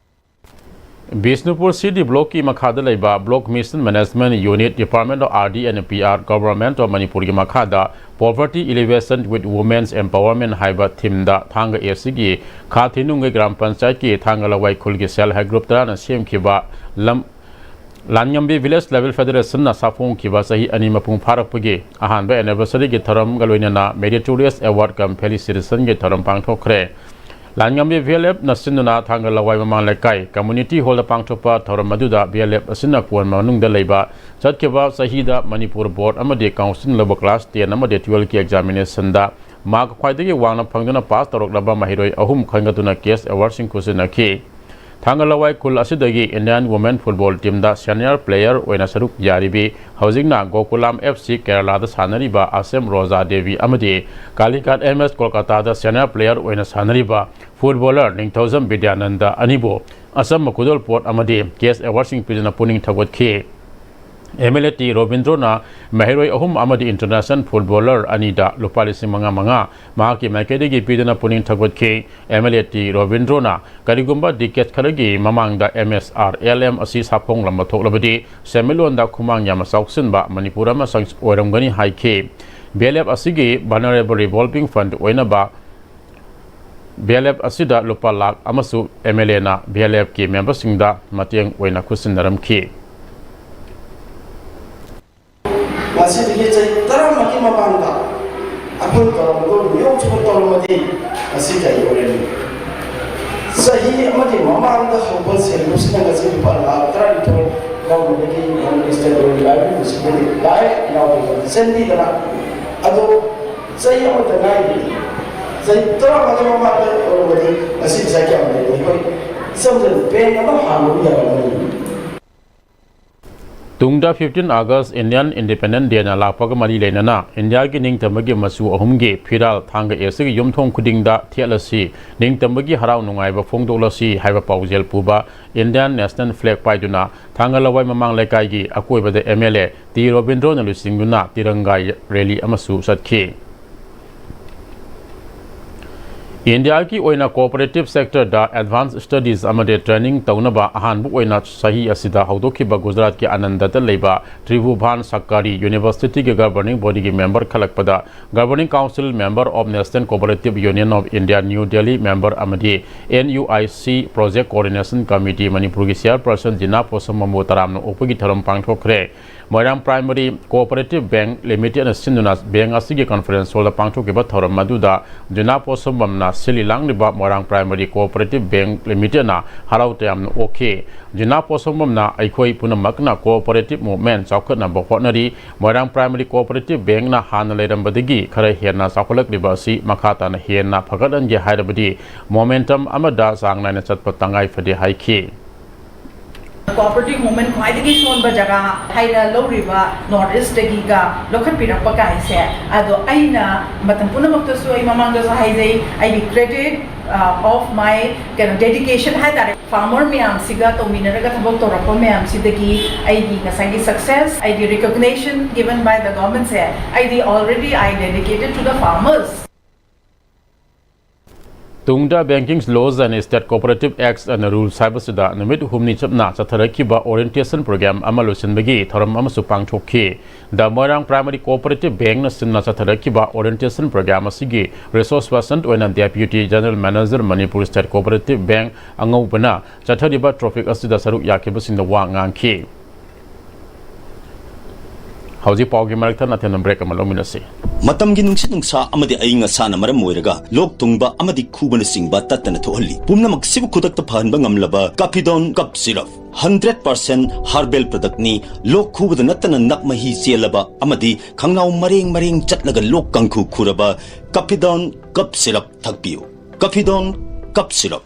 ꯕꯤꯁꯅꯨꯄꯨꯔ C D Block ꯀꯤ ꯃꯈꯥꯗ ꯂꯩꯕ Block Mission Management Unit, Department of R D and P R, Government of ꯃꯅꯤꯄꯨꯔꯒꯤ ꯃꯈꯥꯗ Poverty Elevation with Women's Empowerment ꯍꯥꯏꯕ ꯊꯤꯝꯗ ꯊꯥꯡꯒ A C ꯒꯤ ꯈꯥ ꯊꯤꯅꯨꯡꯒꯩ ꯒ꯭ꯔꯥꯝ ꯄꯟꯆꯥꯌꯠꯀꯤ ꯊꯥꯡꯒ ꯂꯋꯥꯏ ꯈꯨꯜꯒꯤ ꯁꯦꯜꯐ ꯍꯦꯜꯞ ꯒ꯭ꯔꯨꯞ ꯇꯔꯥꯅ ꯁꯦꯝꯈꯤꯕ ꯂꯝ ꯂꯥꯟꯉꯝꯕꯤ Village Level Federation ꯅ ꯁꯥꯐꯣꯡꯈꯤꯕ ꯆꯍꯤ ꯑꯅꯤ ꯃꯄꯨꯡ ꯐꯥꯔꯛꯄꯒꯤ ꯑꯍꯥꯟꯕ anniversary ꯒꯤ ꯊꯧꯔꯝꯒ ꯂꯣꯏꯅꯅ Meritorious Award cum Felicitation ꯒꯤ ꯊꯧꯔꯝ ꯄꯥꯡꯊꯣꯛꯈ꯭ꯔꯦ꯫ ꯂꯥꯟꯉꯝꯕꯤ V L F ꯅ ꯁꯤꯟꯗꯨꯅ ꯊꯥꯡꯒ ꯂꯋꯥꯏ ꯃꯃꯥꯡ ꯂꯩꯀꯥꯏ Community Hall ꯗ ꯄꯥꯡꯊꯣꯛꯄ ꯊꯧꯔꯝ ꯑꯗꯨꯗ V L F ꯑꯁꯤꯅ ꯀꯣꯟ ꯃꯅꯨꯡꯗ ꯂꯩꯕ ꯆꯠꯈꯤꯕ ꯆꯍꯤꯗ ꯃꯅꯤꯄꯨꯔ Board ꯑꯃꯗꯤ Council ꯅ ꯂꯧꯕ class ten ꯑꯃꯗꯤ twelve ꯀꯤ examination ꯗ mark ꯈ꯭ꯋꯥꯏꯗꯒꯤ ꯋꯥꯡꯅ ꯐꯪꯗꯨꯅ pass ꯇꯧꯔꯛꯂꯕ ꯃꯍꯩꯔꯣꯏ ꯑꯍꯨꯝ ꯈꯟꯒꯠꯇꯨꯅ cash award ꯁꯤꯡ ꯈꯨꯠꯁꯤꯟꯅꯈꯤ꯫ ꯊꯥꯡꯒ ꯂꯋꯥꯏ ꯈꯨꯜ ꯑꯁꯤꯗꯒꯤ Indian women football teamꯗ senior player ꯑꯣꯏꯅ ꯁꯔꯨꯛ ꯌꯥꯔꯤꯕꯤ, ꯍꯧꯖꯤꯛꯅ ꯒꯣꯀꯨꯂꯥꯝ F C ꯀꯦꯔꯂꯥꯗ ꯁꯥꯟꯅꯔꯤꯕ ꯑꯁꯦꯝ ꯔꯣꯖꯥ ꯗꯦꯕꯤ ꯑꯃꯗꯤ ꯀꯥꯂꯤꯀꯥꯠ M S ꯀꯣꯜꯀꯇꯥꯗ senior player ꯑꯣꯏꯅ ꯁꯥꯟꯅꯔꯤꯕ footballer ꯅꯤꯡꯊꯧꯖꯝ ꯕꯤꯗ꯭ꯌꯥꯅꯟꯗ ꯑꯅꯤꯕꯨ ꯑꯆꯝꯕ ꯈꯨꯗꯣꯜꯄꯣꯠ ꯑꯃꯗꯤ cash awardꯁꯤꯡ ꯄꯤꯗꯨꯅ ꯄꯨꯛꯅꯤꯡ ꯊꯧꯒꯠꯈꯤ꯫ M L A T ꯔꯣꯕꯤꯟꯗ꯭ꯔꯣꯅ ꯃꯍꯩꯔꯣꯏ ꯑꯍꯨꯝ ꯑꯃꯗꯤ international footballer ꯑꯅꯤꯗ ꯂꯨꯄꯥ ꯂꯤꯁꯤꯡ ꯃꯉꯥ ꯃꯉꯥ ꯃꯍꯥꯛꯀꯤ ꯃꯥꯏꯀꯩꯗꯒꯤ ꯄꯤꯗꯨꯅ ꯄꯨꯛꯅꯤꯡ ꯊꯧꯒꯠꯈꯤ꯫ M L A T ꯔꯣꯕꯤꯟꯗ꯭ꯔꯣꯅ ꯀꯔꯤꯒꯨꯝꯕ decade ꯈꯔꯒꯤ ꯃꯃꯥꯡꯗ M S R L M ꯑꯁꯤ ꯁꯥꯐꯣꯡꯂꯝꯕ ꯊꯣꯛꯂꯕꯗꯤ ꯁꯦꯟꯃꯤꯠꯂꯣꯟꯗ ꯈꯨꯃꯥꯡ ꯌꯥꯝꯅ ꯆꯥꯎꯁꯤꯟꯕ ꯃꯅꯤꯄꯨꯔ ꯑꯃ ꯁꯪ-, ꯑꯣꯏꯔꯝꯒꯅꯤ ꯍꯥꯏꯈꯤ꯫ B L F ꯑꯁꯤꯒꯤ vulnerable revolving fund ꯑꯣꯏꯅꯕ B L F ꯑꯁꯤꯗ ꯂꯨꯄꯥ ꯂꯥꯈ ꯑꯃꯁꯨ M L Aꯅ B L Fꯀꯤ memberꯁꯤꯡꯗ ꯃꯇꯦꯡ ꯑꯣꯏꯅ ꯈꯨꯠꯁꯤꯟꯅꯔꯝꯈꯤ꯫ ꯉꯁꯤꯗꯒꯤ ꯆꯍꯤ ꯇꯔꯥꯃꯨꯛꯀꯤ ꯃꯃꯥꯡꯗ ꯑꯩꯈꯣꯏ ꯇꯧꯔꯝꯕꯗꯣ ꯃꯤꯑꯣꯏ ꯆꯨꯞꯄ ꯇꯧꯔꯝꯃꯗꯤ ꯉꯁꯤ ꯀꯔꯤ ꯑꯣꯏꯔꯅꯤ? ꯆꯍꯤ ꯑꯃꯒꯤ ꯃꯃꯥꯡꯗ ꯍꯧꯕ ꯁꯦꯜ ꯂꯨꯞꯁꯤꯅ ꯉꯁꯤ ꯂꯨꯄꯥ ꯂꯥꯈ ꯇꯔꯥꯅꯤꯊꯣꯏ ꯂꯧꯕꯗꯒꯤ ꯃꯅꯤꯄꯨꯔ State Government Library Museumꯗꯒꯤ ꯂꯥꯏ ꯌꯥꯎꯗꯅ ꯆꯦꯟꯕꯤꯗꯅ, ꯑꯗꯣ ꯆꯍꯤ ꯑꯃꯇ ꯉꯥꯏꯔꯤ꯫ ꯆꯍꯤ ꯇꯔꯥꯃꯉꯥꯒꯤ ꯃꯃꯥꯡꯗ ꯑꯣꯏꯔꯝꯕꯗꯤ ꯉꯁꯤ ꯄꯩꯁꯥ ꯀꯌꯥꯝ ꯂꯩꯔꯦ? ꯑꯩꯈꯣꯏ ꯏꯆꯝ ꯆꯝꯅ bank ꯑꯃ ꯍꯥꯡꯕꯕꯨ ꯌꯥꯔꯝꯒꯅꯤ꯫ ꯇꯨꯡꯗ fifteen August Indian Independence Dayꯅ ꯂꯥꯛꯄꯒ ꯃꯔꯤ ꯂꯩꯅꯅ ꯏꯟꯗꯤꯌꯥꯒꯤ ꯅꯤꯡꯇꯝꯕꯒꯤ ꯃꯆꯨ ꯑꯍꯨꯝꯒꯤ ꯐꯤꯔꯥꯜ ꯊꯥꯡꯒ Act ꯁꯤꯒꯤ ꯌꯨꯝꯊꯣꯡ ꯈꯨꯗꯤꯡꯗ ꯊꯦꯠꯂꯁꯤ, ꯅꯤꯡꯇꯝꯕꯒꯤ ꯍꯔꯥꯎ ꯅꯨꯡꯉꯥꯏꯕ ꯐꯣꯡꯗꯣꯛꯂꯁꯤ ꯍꯥꯏꯕ ꯄꯥꯎꯖꯦꯜ ꯄꯨꯕ Indian National Flag ꯄꯥꯏꯗꯨꯅ ꯊꯥꯡꯒ ꯂꯋꯥꯏ ꯃꯃꯥꯡ ꯂꯩꯀꯥꯏꯒꯤ ꯑꯀꯣꯏꯕꯗ M L A T ꯔꯣꯕꯤꯟꯗ꯭ꯔꯣꯅ ꯂꯨꯆꯤꯡꯗꯨꯅ ꯇꯤꯔꯪꯒꯥ rally ꯑꯃꯁꯨ ꯆꯠꯈꯤ꯫ ꯏꯟꯗꯤꯌꯥꯒꯤ ꯑꯣꯏꯅ cooperative sectorꯗ advance studies ꯑꯃꯗꯤ training ꯇꯧꯅꯕ ꯑꯍꯥꯟꯕ ꯑꯣꯏꯅ ꯆꯍꯤ ꯑꯁꯤꯗ ꯍꯧꯗꯣꯛꯈꯤꯕ ꯒꯨꯖꯔꯥꯠꯀꯤ ꯑꯅꯟꯗꯗ ꯂꯩꯕ ꯇ꯭ꯔꯤꯚꯨꯚꯥꯟ ꯁꯔꯀꯥꯔꯤ Universityꯒꯤ governing bodyꯒꯤ member ꯈꯜꯂꯛꯄꯗ Governing Council member of National Cooperative Union of India, New Delhi member ꯑꯃꯗꯤ N U I C Project Coordination Committee ꯃꯅꯤꯄꯨꯔꯒꯤ chairperson ꯖꯤꯅꯥ ꯄꯣꯁꯝꯕꯝꯕꯨ ꯇꯔꯥꯝꯅ ꯑꯣꯛꯄꯒꯤ ꯊꯧꯔꯝ ꯄꯥꯡꯊꯣꯛꯈ꯭ꯔꯦ꯫ ꯃꯣꯏꯔꯥꯡ ꯄ꯭ꯔꯥꯏꯃꯔꯤ ꯀꯣꯑꯣꯄꯔꯦꯇꯤꯚ ꯕꯦꯡꯛ ꯂꯤꯃꯤꯇꯦꯗꯅ ꯁꯤꯟꯗꯨꯅ ꯕꯦꯡꯛ ꯑꯁꯤꯒꯤ ꯀꯟꯐꯔꯦꯟꯁ ꯍꯣꯜꯗ ꯄꯥꯡꯊꯣꯛꯈꯤꯕ ꯊꯧꯔꯝ ꯑꯗꯨꯗ ꯖꯤꯅꯥ ꯄꯣꯠꯁꯝꯕꯝꯅ ꯁꯤꯜꯂꯤ ꯂꯥꯡꯂꯤꯕ ꯃꯣꯏꯔꯥꯡ ꯄ꯭ꯔꯥꯏꯃꯔꯤ ꯀꯣꯑꯣꯄꯔꯦꯇꯤꯚ ꯕꯦꯡꯛ ꯂꯤꯃꯤꯇꯦꯗꯅ ꯍꯔꯥꯎ ꯇꯌꯥꯝꯅ ꯑꯣꯛꯈꯤ꯫ ꯖꯤꯅꯥ ꯄꯣꯠꯁꯝꯕꯝꯅ ꯑꯩꯈꯣꯏ ꯄꯨꯝꯅꯃꯛꯅ ꯀꯣꯑꯣꯄꯔꯦꯇꯤꯚ ꯃꯨꯚꯃꯦꯟꯠ ꯆꯥꯎꯈꯠꯅꯕ ꯍꯣꯠꯅꯔꯤ꯫ ꯃꯣꯏꯔꯥꯡ ꯄ꯭ꯔꯥꯏꯃꯔꯤ ꯀꯣꯑꯣꯄꯔꯦꯇꯤꯚ ꯕꯦꯡꯛꯅ ꯍꯥꯟꯅ ꯂꯩꯔꯝꯕꯗꯒꯤ ꯈꯔ ꯍꯦꯟꯅ ꯆꯥꯎꯈꯠꯂꯛꯂꯤꯕ ꯑꯁꯤ ꯃꯈꯥ ꯇꯥꯅ ꯍꯦꯟꯅ ꯐꯒꯠꯍꯟꯒꯦ ꯍꯥꯏꯔꯕꯗꯤ ꯃꯣꯃꯦꯟꯇꯝ ꯑꯃꯗ ꯆꯥꯡ ꯅꯥꯏꯅ ꯆꯠꯄ ꯇꯉꯥꯏ ꯐꯗꯦ ꯍꯥꯏꯈꯤ꯫ ꯀꯣꯑꯣꯄꯔꯦꯇꯤꯚ ꯃꯨꯚꯃꯦꯟꯠ ꯈ꯭ꯋꯥꯏꯗꯒꯤ ꯁꯣꯟꯕ ꯖꯒꯥ ꯍꯥꯏꯅ ꯂꯧꯔꯤꯕ ꯅꯣꯔꯠ ꯏꯁꯇꯒꯤꯒ ꯂꯧꯈꯠꯄꯤꯔꯛꯄ ꯀꯥꯏꯁꯦ, ꯑꯗꯣ ꯑꯩꯅ ꯃꯇꯝ ꯄꯨꯝꯅꯃꯛꯇꯁꯨ, ꯑꯩ ꯃꯃꯥꯡꯗꯁꯨ ꯍꯥꯏꯖꯩ, ꯑꯩꯒꯤ ꯀ꯭ꯔꯦꯗꯤꯠ ꯑꯣꯐ ꯃꯥꯏ ꯀꯩꯅꯣ ꯗꯦꯗꯤꯀꯦꯁꯟ ꯍꯥꯏꯇꯥꯔꯦ, ꯐꯥꯔꯃꯔ ꯃꯌꯥꯝꯁꯤꯒ ꯇꯧꯃꯤꯟꯅꯔꯒ ꯊꯕꯛ ꯇꯧꯔꯛꯄ ꯃꯌꯥꯝꯁꯤꯗꯒꯤ ꯑꯩꯒꯤ ꯉꯁꯥꯏꯒꯤ ꯁꯛꯁꯦꯁ, ꯑꯩꯒꯤ ꯔꯤꯀꯣꯒꯅꯤꯁꯟ ꯒꯤꯚꯟ ꯕꯥꯏ ꯗ ꯒꯚꯔꯟꯃꯦꯟꯠꯁꯦ, ꯑꯩꯗꯤ already I dedicated to the farmers. ꯇꯨꯡꯗ Banking Laws and State Cooperative Acts and Rules ꯍꯥꯏꯕꯁꯤꯗ ꯅꯨꯃꯤꯠ ꯍꯨꯝꯅꯤ ꯆꯨꯞꯅ ꯆꯠꯊꯔꯛꯈꯤꯕ ꯑꯣꯔꯤꯌꯦꯟꯇꯦꯁꯟ ꯄ꯭ꯔꯣꯒ꯭ꯔꯥꯝ ꯑꯃ ꯂꯣꯏꯁꯤꯟꯕꯒꯤ ꯊꯧꯔꯝ ꯑꯃꯁꯨ ꯄꯥꯡꯊꯣꯛꯈꯤ꯫ ꯗ ꯃꯣꯏꯔꯥꯡ ꯄ꯭ꯔꯥꯏꯃꯔꯤ ꯀꯣꯑꯣꯄꯔꯦꯇꯤꯚ ꯕꯦꯡꯛꯅ ꯁꯤꯟꯅ ꯆꯠꯊꯔꯛꯈꯤꯕ ꯑꯣꯔꯤꯌꯦꯟꯇꯦꯁꯟ ꯄ꯭ꯔꯣꯒ꯭ꯔꯥꯝ ꯑꯁꯤꯒꯤ ꯔꯤꯁꯣꯔꯁ ꯄꯔꯁꯟ ꯑꯣꯏꯅ deputy general manager Manipur state cooperative bank ꯑꯉꯧꯕꯅ ꯆꯠꯊꯔꯤꯕ ꯇ꯭ꯔꯣꯐꯤꯛ ꯑꯁꯤꯗ ꯁꯔꯨꯛ ꯌꯥꯈꯤꯕꯁꯤꯡꯗ ꯋꯥ ꯉꯥꯡꯈꯤ꯫ ꯍꯧꯖꯤꯛ ꯄꯥꯎꯒꯤ ꯃꯔꯛꯇ ꯅꯥꯊꯦꯝꯅ ꯕ꯭ꯔꯦꯛ ꯑꯃ ꯂꯧꯃꯤꯟꯅꯁꯤ꯫ ꯃꯇꯝꯒꯤ ꯅꯨꯡꯁꯤꯠ ꯅꯨꯡꯁꯥ ꯑꯃꯗꯤ ꯑꯏꯪ ꯑꯁꯥꯅ ꯃꯔꯝ ꯑꯣꯏꯔꯒ ꯂꯣꯛ ꯊꯨꯡꯕ ꯑꯃꯗꯤ ꯈꯨꯕꯅꯆꯤꯡꯕ ꯇꯠꯇꯅ ꯊꯣꯛꯍꯜꯂꯤ꯫ ꯄꯨꯝꯅꯃꯛꯁꯤꯕꯨ ꯈꯨꯗꯛꯇ ꯐꯍꯟꯕ ꯉꯝꯂꯕ ꯀꯥꯐꯤꯗꯣꯟ ꯀꯞ ꯁꯤꯔꯞ, ꯍꯟꯗ꯭ꯔꯦꯠ ꯄꯥꯔꯁꯦꯟ ꯍꯔꯕꯦꯜ ꯄ꯭ꯔꯗꯛꯅꯤ꯫ ꯂꯣꯛ ꯈꯨꯕꯗ ꯅꯠꯇꯅ ꯅꯞ ꯃꯍꯤ ꯆꯦꯜꯂꯕ ꯑꯃꯗꯤ ꯈꯪꯅꯥꯎ ꯃꯔꯦꯡ ꯃꯔꯦꯡ ꯆꯠꯂꯒ ꯂꯣꯛ ꯀꯥꯡꯈꯨ ꯈꯨꯔꯕ ꯀꯥꯐꯤꯗꯣꯟ ꯀꯞ ꯁꯤꯔꯞ ꯊꯛꯄꯤꯌꯨ꯫ ꯀꯥꯐꯤꯗꯣꯟ ꯀꯞ ꯁꯤꯔꯞ꯫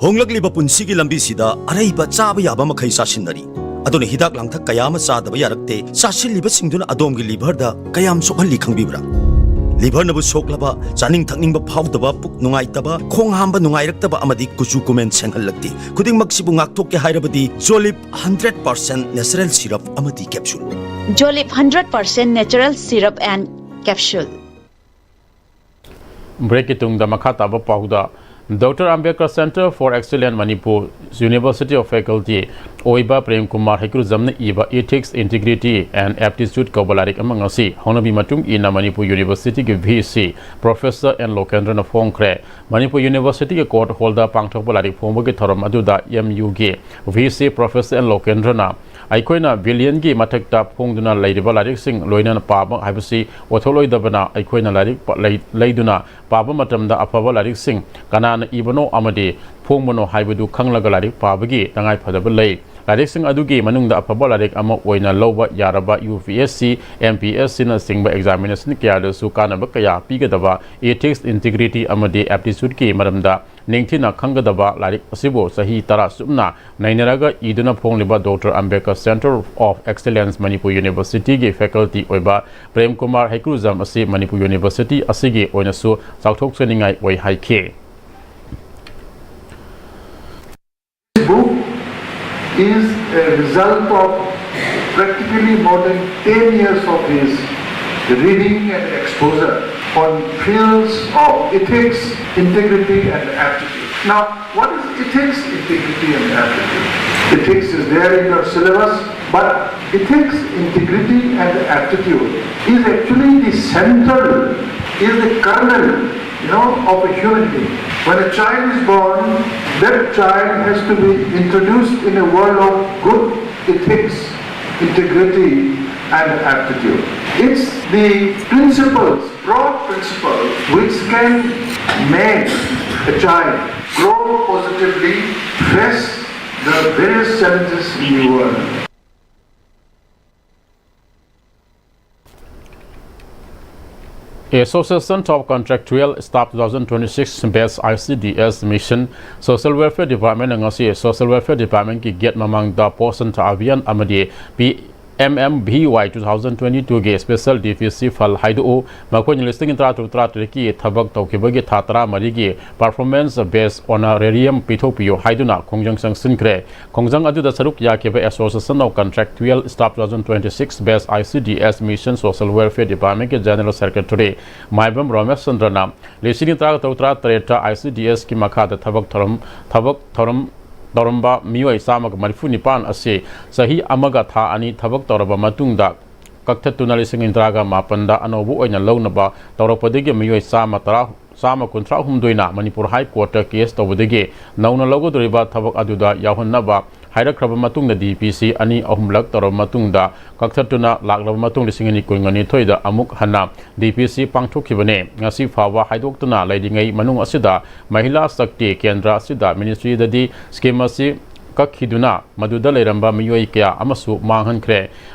ꯍꯣꯡꯂꯛꯂꯤꯕ ꯄꯨꯟꯁꯤꯒꯤ ꯂꯝꯕꯤꯁꯤꯗ ꯑꯔꯩꯕ ꯆꯥꯕ ꯌꯥꯕ ꯃꯈꯩ ꯆꯥꯁꯤꯟꯅꯔꯤ꯫ ꯑꯗꯨꯅ ꯍꯤꯗꯥꯛ ꯂꯥꯡꯊꯛ ꯀꯌꯥ ꯑꯃ ꯆꯥꯗꯕ ꯌꯥꯔꯛꯇꯦ꯫ ꯆꯥꯁꯤꯜꯂꯤꯕꯁꯤꯡꯗꯨꯅ ꯑꯗꯣꯝꯒꯤ ꯂꯤꯚꯔꯗ ꯀꯌꯥꯝ ꯁꯣꯛꯍꯜꯂꯤ ꯈꯪꯕꯤꯕ꯭ꯔꯥ? ꯂꯤꯚꯔꯅꯕꯨ ꯁꯣꯛꯂꯕ, ꯆꯥꯅꯤꯡ ꯊꯛꯅꯤꯡꯕ ꯐꯥꯎꯗꯕ, ꯄꯨꯛ ꯅꯨꯡꯉꯥꯏꯇꯕ, ꯈꯣꯡ ꯍꯥꯝꯕ ꯅꯨꯡꯉꯥꯏꯔꯛꯇꯕ ꯑꯃꯗꯤ ꯀꯨꯆꯨ ꯀꯨꯃꯦꯟ ꯁꯦꯡꯍꯜꯂꯛꯇꯦ꯫ ꯈꯨꯗꯤꯡꯃꯛꯁꯤꯕꯨ ꯉꯥꯛꯊꯣꯛꯀꯦ ꯍꯥꯏꯔꯕꯗꯤ ꯖꯣꯂꯤꯞ ꯍꯟꯗ꯭ꯔꯦꯠ ꯄꯥꯔꯁꯦꯟ ꯅꯦꯆꯔꯦꯜ ꯁꯤꯔꯞ ꯑꯃꯗꯤ capsule. Jolip hundred percent natural syrup and capsule. ꯕ꯭ꯔꯦꯛꯀꯤ ꯇꯨꯡꯗ ꯃꯈꯥ ꯇꯥꯕ ꯄꯥꯎꯗ, Doctor Ambedkar Centre for Excellence Manipur University of Faculty ꯑꯣꯏꯕ ꯄ꯭ꯔꯦꯝ ꯀꯨꯃꯥꯔ ꯍꯩꯀ꯭ꯔꯨꯖꯝꯅ ꯏꯕ Ethics, Integrity and Aptitude ꯀꯧꯕ ꯂꯥꯏꯔꯤꯛ ꯑꯃ ꯉꯁꯤ ꯍꯧꯅꯕꯤ ꯃꯇꯨꯡ ꯏꯟꯅ ꯃꯅꯤꯄꯨꯔ ꯌꯨꯅꯤꯚꯔꯁꯤꯇꯤꯒꯤ V C professor and ꯂꯣꯀꯦꯟꯗ꯭ꯔꯅ ꯐꯣꯡꯈ꯭ꯔꯦ꯫ Manipur ꯌꯨꯅꯤꯚꯔꯁꯤꯇꯤꯒꯤ ꯀꯣꯔꯠ ꯍꯣꯜꯗ ꯄꯥꯡꯊꯣꯛꯄ ꯂꯥꯏꯔꯤꯛ ꯐꯣꯡꯕꯒꯤ ꯊꯧꯔꯝ ꯑꯗꯨꯗ ꯑꯦꯝ ꯌꯨꯒꯤ ꯚꯤ ꯁꯤ ꯄ꯭ꯔꯣꯐꯦꯁꯔ ꯑꯦꯟ ꯂꯣꯀꯦꯟꯗ꯭ꯔꯅ ꯑꯩꯈꯣꯏꯅ ꯕꯤꯂꯤꯌꯟꯒꯤ ꯃꯊꯛꯇ ꯐꯣꯡꯗꯨꯅ ꯂꯩꯔꯤꯕ ꯂꯥꯏꯔꯤꯛꯁꯤꯡ ꯂꯣꯏꯅꯅ ꯄꯥꯕ ꯍꯥꯏꯕꯁꯤ ꯑꯣꯏꯊꯣꯛꯂꯣꯏꯗꯕꯅ, ꯑꯩꯈꯣꯏꯅ ꯂꯥꯏꯔꯤꯛ ꯄ-, ꯂꯩ-, ꯂꯩꯗꯨꯅ ꯄꯥꯕ ꯃꯇꯝꯗ ꯑꯐꯕ ꯂꯥꯏꯔꯤꯛꯁꯤꯡ ꯀꯅꯥꯅ ꯏꯕꯅꯣ ꯑꯃꯗꯤ ꯐꯣꯡꯕꯅꯣ ꯍꯥꯏꯕꯗꯨ ꯈꯪꯂꯒ ꯂꯥꯏꯔꯤꯛ ꯄꯥꯕꯒꯤ ꯇꯉꯥꯏꯐꯗꯕ ꯂꯩ꯫ ꯂꯥꯏꯔꯤꯛꯁꯤꯡ ꯑꯗꯨꯒꯤ ꯃꯅꯨꯡꯗ ꯑꯐꯕ ꯂꯥꯏꯔꯤꯛ ꯑꯃ ꯑꯣꯏꯅ ꯂꯧꯕ ꯌꯥꯔꯕ U P S C, M P S ꯁꯤꯅꯆꯤꯡꯕ examination ꯀꯌꯥꯗꯁꯨ ꯀꯥꯟꯅꯕ ꯀꯌꯥ ꯄꯤꯒꯗꯕ ethics, integrity ꯑꯃꯗꯤ aptitudeꯀꯤ ꯃꯔꯝꯗ ꯅꯤꯡꯊꯤꯅ ꯈꯪꯒꯗꯕ ꯂꯥꯏꯔꯤꯛ ꯑꯁꯤꯕꯨ ꯆꯍꯤ ꯇꯔꯥ ꯆꯨꯞꯅ ꯅꯩꯅꯔꯒ ꯏꯗꯨꯅ ꯐꯣꯡꯂꯤꯕ doctor Ambedkar Centre of Excellence Manipur Universityꯒꯤ faculty ꯑꯣꯏꯕ ꯄ꯭ꯔꯦꯝ ꯀꯨꯃꯥꯔ ꯍꯩꯀ꯭ꯔꯨꯖꯝ ꯑꯁꯤ ꯃꯅꯤꯄꯨꯔ ꯌꯨꯅꯤꯚꯔꯁꯤꯇꯤ ꯑꯁꯤꯒꯤ ꯑꯣꯏꯅꯁꯨ ꯆꯥꯎꯊꯣꯛꯆꯅꯤꯡꯉꯥꯏ ꯑꯣꯏ ꯍꯥꯏꯈꯤ꯫ This book is a result of practically more than ten years of his reading and exposure on fields of ethics, integrity, and aptitude. Now, what is ethics, integrity, and aptitude? Ethics is there in your syllabus, but ethics, integrity, and aptitude is actually the central, is the kernel, you know, of a human being. When a child is born, that child has to be introduced in a world of good ethics, integrity, and aptitude. It's the principles, broad principles, which can make a child grow positively, face the various challenges in the world. Association of Contractual Staff two thousand twenty-six batch I C D S Mission Social Welfare Department ꯅ ꯉꯁꯤ Social Welfare Department ꯀꯤ gate ꯃꯃꯥꯡꯗ Poshan Tha Abhiyan ꯑꯃꯗꯤ P M M V Y two thousand twenty-two ꯒꯤ special D P C fund ꯍꯥꯏꯗꯣꯛꯎ, ꯃꯈꯣꯏꯅ ꯂꯤꯁꯤꯡ ꯇꯔꯥꯇꯔꯨꯛ ꯇꯔꯥꯇꯔꯦꯠꯀꯤ ꯊꯕꯛ ꯇꯧꯈꯤꯕꯒꯤ ꯊꯥ ꯇꯔꯥꯃꯔꯤꯒꯤ performance based honorarium ꯄꯤꯊꯣꯛꯄꯤꯌꯨ ꯍꯥꯏꯗꯨꯅ ꯈꯣꯡꯖꯪ ꯆꯪꯁꯤꯟꯈ꯭ꯔꯦ꯫ ꯈꯣꯡꯖꯪ ꯑꯗꯨꯗ ꯁꯔꯨꯛ ꯌꯥꯈꯤꯕ Association of Contractual Staff two thousand twenty-six batch I C D S Mission Social Welfare Department ꯀꯤ General Secretary ꯃꯥꯏꯕꯝ ꯔꯣꯃꯦꯁ ꯆꯟꯗ꯭ꯔꯅ ꯂꯤꯁꯤꯡ ꯇꯔꯥꯇꯔꯨꯛ ꯇꯔꯥꯇꯔꯦꯠꯇ I C D S ꯀꯤ ꯃꯈꯥꯗ ꯊꯕꯛ ꯊꯧꯔꯝ, ꯊꯕꯛ ꯊꯧꯔꯝ ꯇꯧꯔꯝꯕ ꯃꯤꯑꯣꯏ ꯆꯥꯝꯃꯒ ꯃꯔꯤꯐꯨ ꯅꯤꯄꯥꯟ ꯑꯁꯤ ꯆꯍꯤ ꯑꯃꯒ ꯊꯥ ꯑꯅꯤ ꯊꯕꯛ ꯇꯧꯔꯕ ꯃꯇꯨꯡꯗ ꯀꯛꯊꯠꯇꯨꯅ ꯂꯤꯁꯤꯡ ꯇꯔꯥꯒ ꯃꯥꯄꯟꯗ ꯑꯅꯧꯕ ꯑꯣꯏꯅ ꯂꯧꯅꯕ ꯇꯧꯔꯛꯄꯗꯒꯤ ꯃꯤꯑꯣꯏ ꯆꯥꯝꯃ ꯇꯔꯥ, ꯆꯥꯝꯃ ꯀꯨꯟꯊ꯭ꯔꯥ ꯍꯨꯝꯗꯣꯏꯅ ꯃꯅꯤꯄꯨꯔ High Court ꯇ case ꯇꯧꯕꯗꯒꯤ ꯅꯧꯅ ꯂꯧꯒꯗꯧꯔꯤꯕ ꯊꯕꯛ ꯑꯗꯨꯗ ꯌꯥꯎꯍꯟꯅꯕ ꯍꯥꯏꯔꯛꯈ꯭ꯔꯕ ꯃꯇꯨꯡꯗ ꯗꯤ ꯄꯤ ꯁꯤ ꯑꯅꯤ ꯑꯍꯨꯝꯂꯛ ꯇꯧꯔꯕ ꯃꯇꯨꯡꯗ ꯀꯛꯊꯠꯇꯨꯅ ꯂꯥꯛꯂꯕ ꯃꯇꯨꯡ ꯂꯤꯁꯤꯡ ꯑꯅꯤ ꯀꯨꯟꯅꯤꯊꯣꯏꯗ ꯑꯃꯨꯛ ꯍꯟꯅ ꯗꯤ ꯄꯤ ꯁꯤ ꯄꯥꯡꯊꯣꯛꯈꯤꯕꯅꯦ꯫ ꯉꯁꯤ ꯐꯥꯎꯕ ꯍꯥꯏꯗꯣꯛꯇꯨꯅ ꯂꯩꯔꯤꯉꯩ ꯃꯅꯨꯡ ꯑꯁꯤꯗ ꯃꯍꯤꯂꯥ ꯁꯛꯇꯤ ꯀꯦꯟꯗ꯭ꯔ ꯑꯁꯤꯗ ꯃꯤꯅꯤꯁꯇ꯭ꯔꯤꯗꯗꯤ ꯁ꯭ꯀꯤꯝ ꯑꯁꯤ ꯀꯛꯈꯤꯗꯨꯅ ꯃꯗꯨꯗ ꯂꯩꯔꯝꯕ ꯃꯤꯑꯣꯏ ꯀꯌꯥ ꯑꯃꯁꯨ ꯃꯥꯡꯍꯟꯈ꯭ꯔꯦ꯫